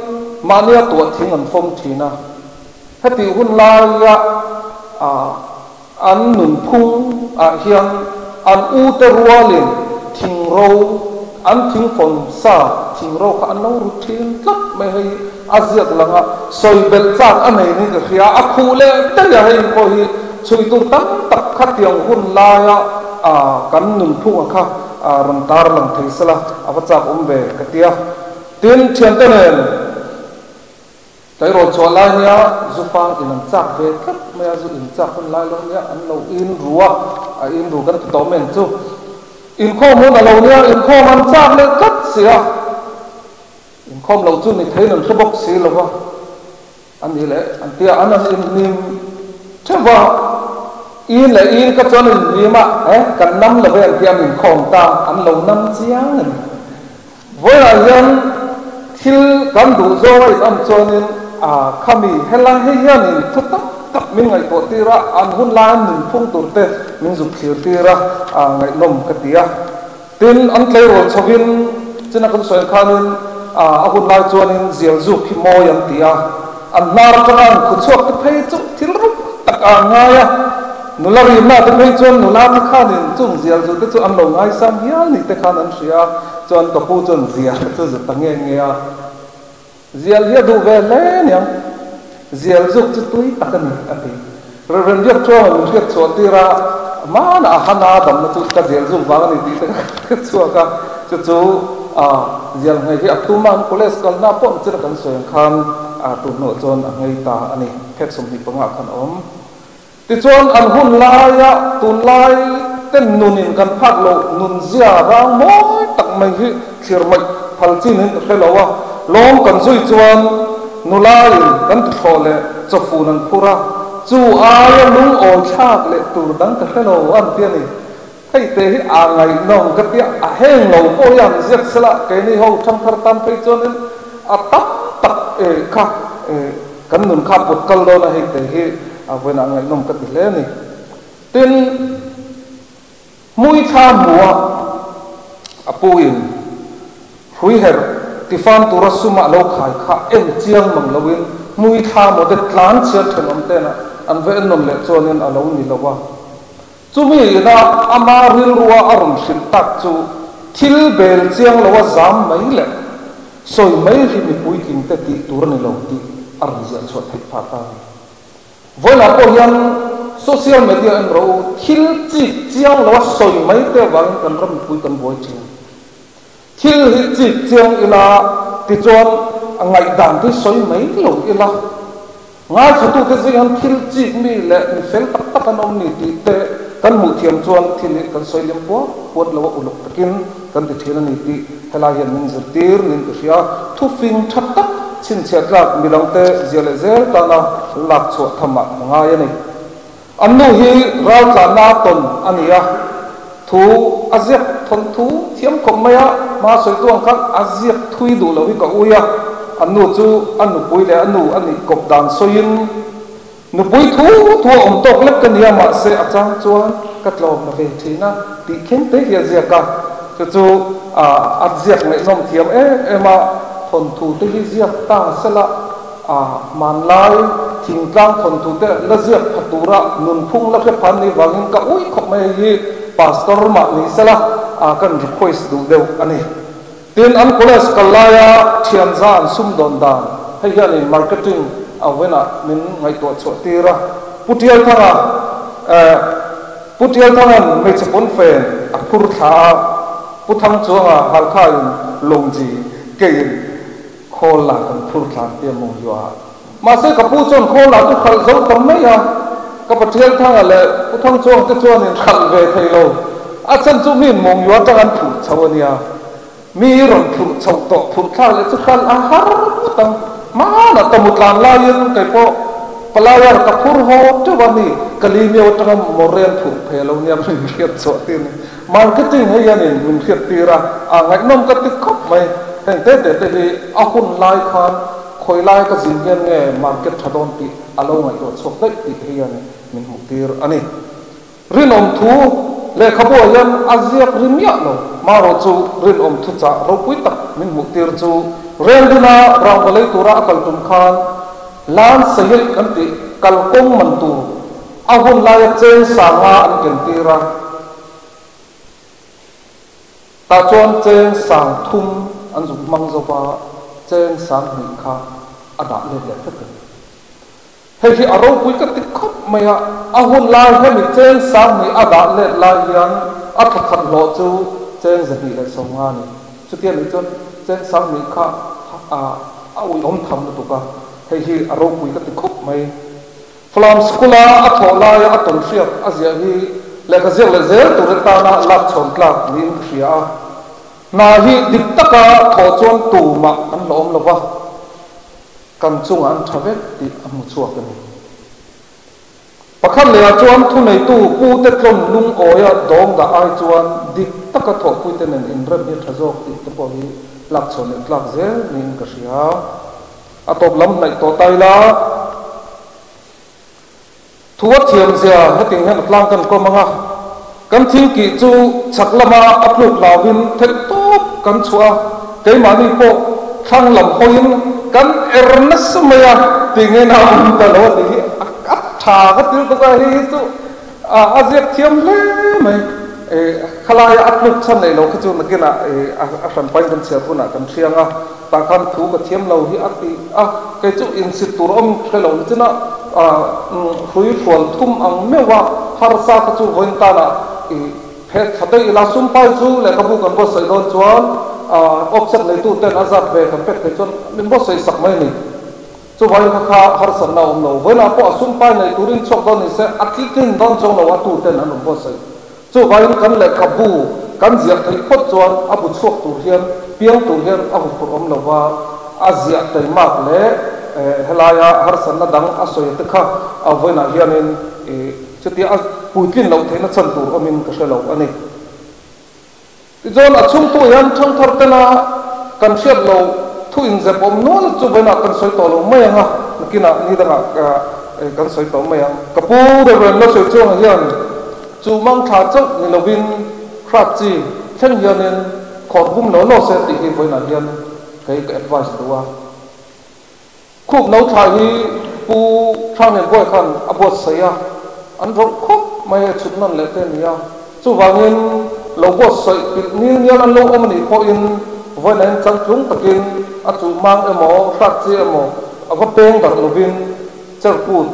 mahnia tuah thing an fawm thin a. Hetih hun laia an nunphung ah hian an ute rualin thingro, an thingfawn sa thingro kha an lo ru thin tlat mai. Hei a ziak lang a, sawi belh chak a nei niin ka hria. A khuh leh daih a, hei pawh hi chhui tur tam tak khatiang hun laia kan nunphunga kha rawn tar lang thei sela a va chak awm ve ka ti a. Tin, thiante nen. Tleirawl chhuah lai nia zu fang in an chak ve tlat mai a, zu in chak hun lai lo nia an lo in ru a, a in ru kan ti tawh men chu. Inkhawm hun a lo nia, inkhawm an chak leh tlat si a. Inkhawm lo chu ni theiin an hre bawk si lo va, a ni leh an tia an an inhnim theuh va, in leh in ka chuan inhnim a, eh kan nam lo ve an tia an inkhawm ta, an lo nam chiang a ni. Vawiinah hian thil kan duh zawng a inawm chuanin a khami helai hei hianin thu tam tak min ngaihtuah tir a, an hun laia nunphung tur te min zuk thlir tir a, ngaihnawm ka ti a. Tin, an tleirawl chhovin china kan sawi khanin a hun lai chuanin zial zuk hi mawi an ti a, an hnar atanga an khu chhuak te phei chu thil ropui tak a ngai a, nula rimna te phei chuan nula te khanin chung zial zu te chu an lo ngaisang hial ni te khan an hria a, chuan ka pu chuan zial chu zu ta nge nge a, zial hi a duh ve hle aniang, zial zuk chu tui tak a ni a ti. Reverend Biak Chuanga min hriat chhuah tir a, hmanah a hana damna chu ka zial zuk vang a ni tih te ka hriat chhuak a, chu chu zial nghei hi a tum a, an college kalna pawh ni chira kan sawi ang khan tun hnuah chuan a nghei ta a ni, phek 25 ah khan a awm. Tichuan an hun laia tunlai ten nunin kan phak loh nunzia rang mawi tak mai hi thlir maih phal chin in ka hre lo a, lawm kan zui chuan nulain kan tuthlawh leh chawfun an phur a, chu aia lungawi thlak leh tur dang ka hre lo an ti a ni. Hei te hi a ngaihnawm ka tia, a heng lo pawh hi an ziak sela keini ho thangthar tan phei chuanin a tam tak kha kan nun kha put kal dawn a hei te hi a vawiinah ngaihnawm ka ti hle a ni. Tin, Hmuichha hmua a pu in hrui herh tifam tura suma lo khai kha en chiang mang loin hmuithla maw te tlan chhiat thenawm tena an va en nawn leh chuanin a lo ni lo a. Chumi ina ama rilrua a rawn hrilh tak chu thil bel chiang loa zam mai leh sawi mai hi mipui tlingte tih tur a ni lo tih a rawn ziah chhuah theih phah ta a ni. Vawilah pawh hian social media en rawh u, thil chik chiang loa sawi mai te avangin kan ram mipui kan buai thin. Thil hi chik chiang ila tichuan ngaihdan te hi sawi mai lo ila, ngaithlatute zing hian thil chik mi leh mi fel tak tak an awm ni tih te kan hmuh thiam chuan thil hi kan sawi liam puat puat lo a, uluk takin kan ti thin a ni tih helai hian min zirtir niin ka hria. Thufing tha tak chhinchhiah tlak midangte zia leh zel tana lak chhuah tham ah ka ngai a ni. An nu hi raltlanna tawn a ni a, thu a ziak thawn thu thiam khawp mai a, hma sawitu ang khan a ziak thui duh lo hi ka ui a, an nu chu a nupui leh a nu a nih kawp dan sawiin nupui thu thu a awm tawk lek ka ni a, mahse a chang chuan ka tlawm la ve thin a tih thleng te hi a ziak a, chu chu a ziak ngaihnawm thiam em em a, thawnthu te hi ziak ta sela. A hmanlai thingtlang thawnthu te la ziak pha tura nunphung la hre phan ni vangin ka ui khawp mai hi Pastor mah ni sela a kan request duh deuh a ni. Tin, an college kal laia thianza an sumdawn dan hei hianin marketing a venah min ngaihtuah chhuah tir a. Pu Tialthanga eh Pu Tialthanga'n hmeichhe pawnfen a phur thla a, Pu Thangchuanga Halkhain lawngji keiin Khawl lah kan phur thla an ti a maw Yuah. Mahse ka pu chuan khawl lah chu hralh zo tam mai a, ka pa Thialthanga leh Pu Thangchuang te chuan in hralh ve thei lo. A chhan chu mi in mawng Yuah atang an phurh chho a nia. Mi rawn phurh chho tawh phurh thlak leh chu hralh a har ngawt ang. Hmanah ka mutlan laiin kei pawh palaiar ka phur haw teuh a mi ka li miau atanga mawre an phurh phe lo nia min hriat chhuah tir ni. Marketing hei hianin min hriat tir a, a ngaihnawm ka ti khawp mai. Heng te te te hi a hun lai khan khawi lai ka zin hian nge market tha dawn tih a lo ngaihtuah chhuak daih tih hei hianin min hmuh tir a ni. Rinawm thu lehkhabuah hian a ziak ri miah lo. Marawh chu rinawm thuchah ropui tak min hmuh tir chu Renduna rangva lei tura a kal tum khan Lan Sahil kan tih kalkawng man tur a hun laia cheng sanga an ken tir a. Tah chuan cheng sang thum an zuk hmang zo va, cheng sang hnih kha a dah let leh vek a ni. Hei hi a ropui ka ti khawp mai a, a hun lai hemi cheng sang hnih a dah let lai hian a thla khat hlawh chu cheng 250 a ni. Chutia nih chuan cheng sang hnih kha a uiawm tham lutuk a, hei hi a ropui ka ti khawp mai. Falam School-a a thawh laia a tawn hriat a ziah hi Lehkha ziak leh zel tur atana lak chhawn tlak niin ka hria a. Hna hi dik taka thawh chuan tumah an la awm lo va, kan chungah an tha vek tih a hmu chhuak a ni. Pakhat lehah chuan thuneitu pute tlawn lungawia dawng dah ai chuan dik taka thawhpuite nen inrem hi tha zawk tih te pawh hi lak chhawn leh tlak zel niin ka hria. A tawp lam hnaih tawh ta ila. Thu a thiam zia hetiang hian a tlang kan kawm ang a, kan thil kih chu chhak lama a tluk hlauhin theih tawp kan chhuah a, keimahni pawh thlang lam hawiin kan er nasa mai a tih nge na awm ta lo a tih hi a tha ka til tuk a, hei hi chu a ziak thiam hle mai. Khalaia a tluk chhan neih loh kha chu nakinah a hran pain kan chhiar hunah kan hriang a, tah khan thu ka thiam lo hi a ti a, kei chu insit tur awm hre lo nichin a hrui hrual thum ang meuh a, harsa kha chu vawiin tanah i phet thla daih ila, sumpai chu lehkhabu kan buatsaih dawn chuan offset neitu ten a zat ve kan pek theih chuan min buatsaih sak mai a ni. Chuvangin kha kha harsatna a awm lo. Vawiinah pawh a sumpai nei turin chhuak dawn ni se, a tlitlin dawn chuang lo a tu ten an rawn buatsaih. Chuvangin kan lehkhabu kan ziah theih phawt chuan a bu chhuak tur hian, piang tur hian a huphurh awm lo va, a ziah teimak leh helaia harsatna dang a sawi te kha a vawiinah hianin chutia a puitlin loh theihna chhan tur awmin ka hre lo a ni. Tichuan, a chhungtu hian thangthar tena kan hriat loh thu inzep awm nual chu vawiinah kan sawi tawh lo mai ang a, nakinah ni dangah kan sawi tawh mai ang. Ka pu Reverend Lasoi Chuanga hian chu mang tha chauh ni lovin hrat chi thleng hianin khawr bum lo law se tih hi vawiinah hian kei ka advice duh a. Khup no thla hi Pu Hranglenbuai khan a buatsaih a, an rawlh khawp mai a chhut nawn leh te a ni a. Chuvangin lo buatsaih pilh nil nial an lo awm a nih pawhin vawiin changtlung takin a chuh mang emaw, hrat chi emaw a va peng darh lovin cherkut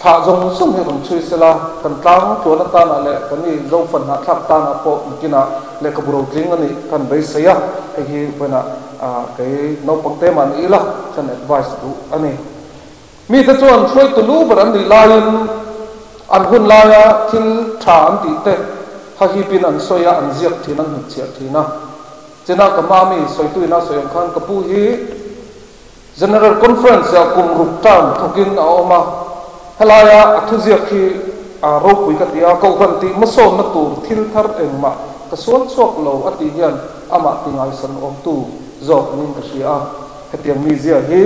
thlah zawng zawng hi rawn chhui sela, kan tlang tluan atanah leh kan i Zofan hnahthlak tanah pawh nakinah lehkhabu rotling a nih kan beisei a, hei hi vawiinah kei naupang te mah ni ila kan advice duh a ni. Mite chuan hruaitu lu ber an nih laiin an hun laia thil tha an tih te hahipin an sawi a, an ziak thin, an hnutchhiah thin a. China ka mami sawituin a sawi ang khan ka pu hi General Conference ah kum ruk term thawkin a awm a, helaia a thuziak hi a ropui ka ti a, Kohhran tih hmasawnna tur thil thar engmah ka sual chhuak lo a tih hian amah ti ngaisan awmtu zawk niin ka hria a, hetiang mizia hi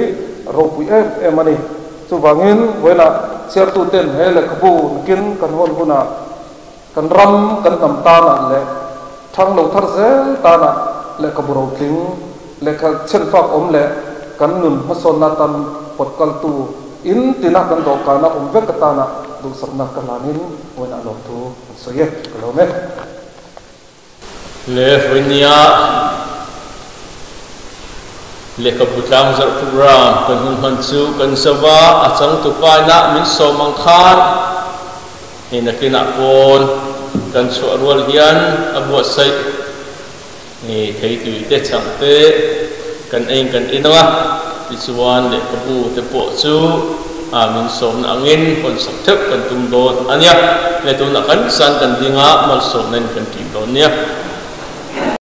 ropui em em a ni. Chuvangin vawiinah chhiartuten he lehkhabu nakin kan hawn hunah kan ram kan hnam tanah leh thang lo thar zel tanah lehkhabu rotling, Lehkha chhenfak awm leh kan nun hmasawnna tan pawt kaltu in tina kan dawhkana awm vek atana duhsakna ka hlanin vawiinah lawmthu an sawi e, ka lawm e. Le vawinia lehkhabu tlangzarh program kan hun hman chu kan zo va, a changtu paina min sawm ang khan hei nakinah pawn kan chhuah rual hian a buatsaih. Ni thei tui te chhang te kan ein kan in ang a, tichuan lehkhabu te pawh chu a min sawmna angin hawn sak theuh kan tum dawn a nia. Hei tunah kan san kan ding a, malsawmna in kan tih dawn nia.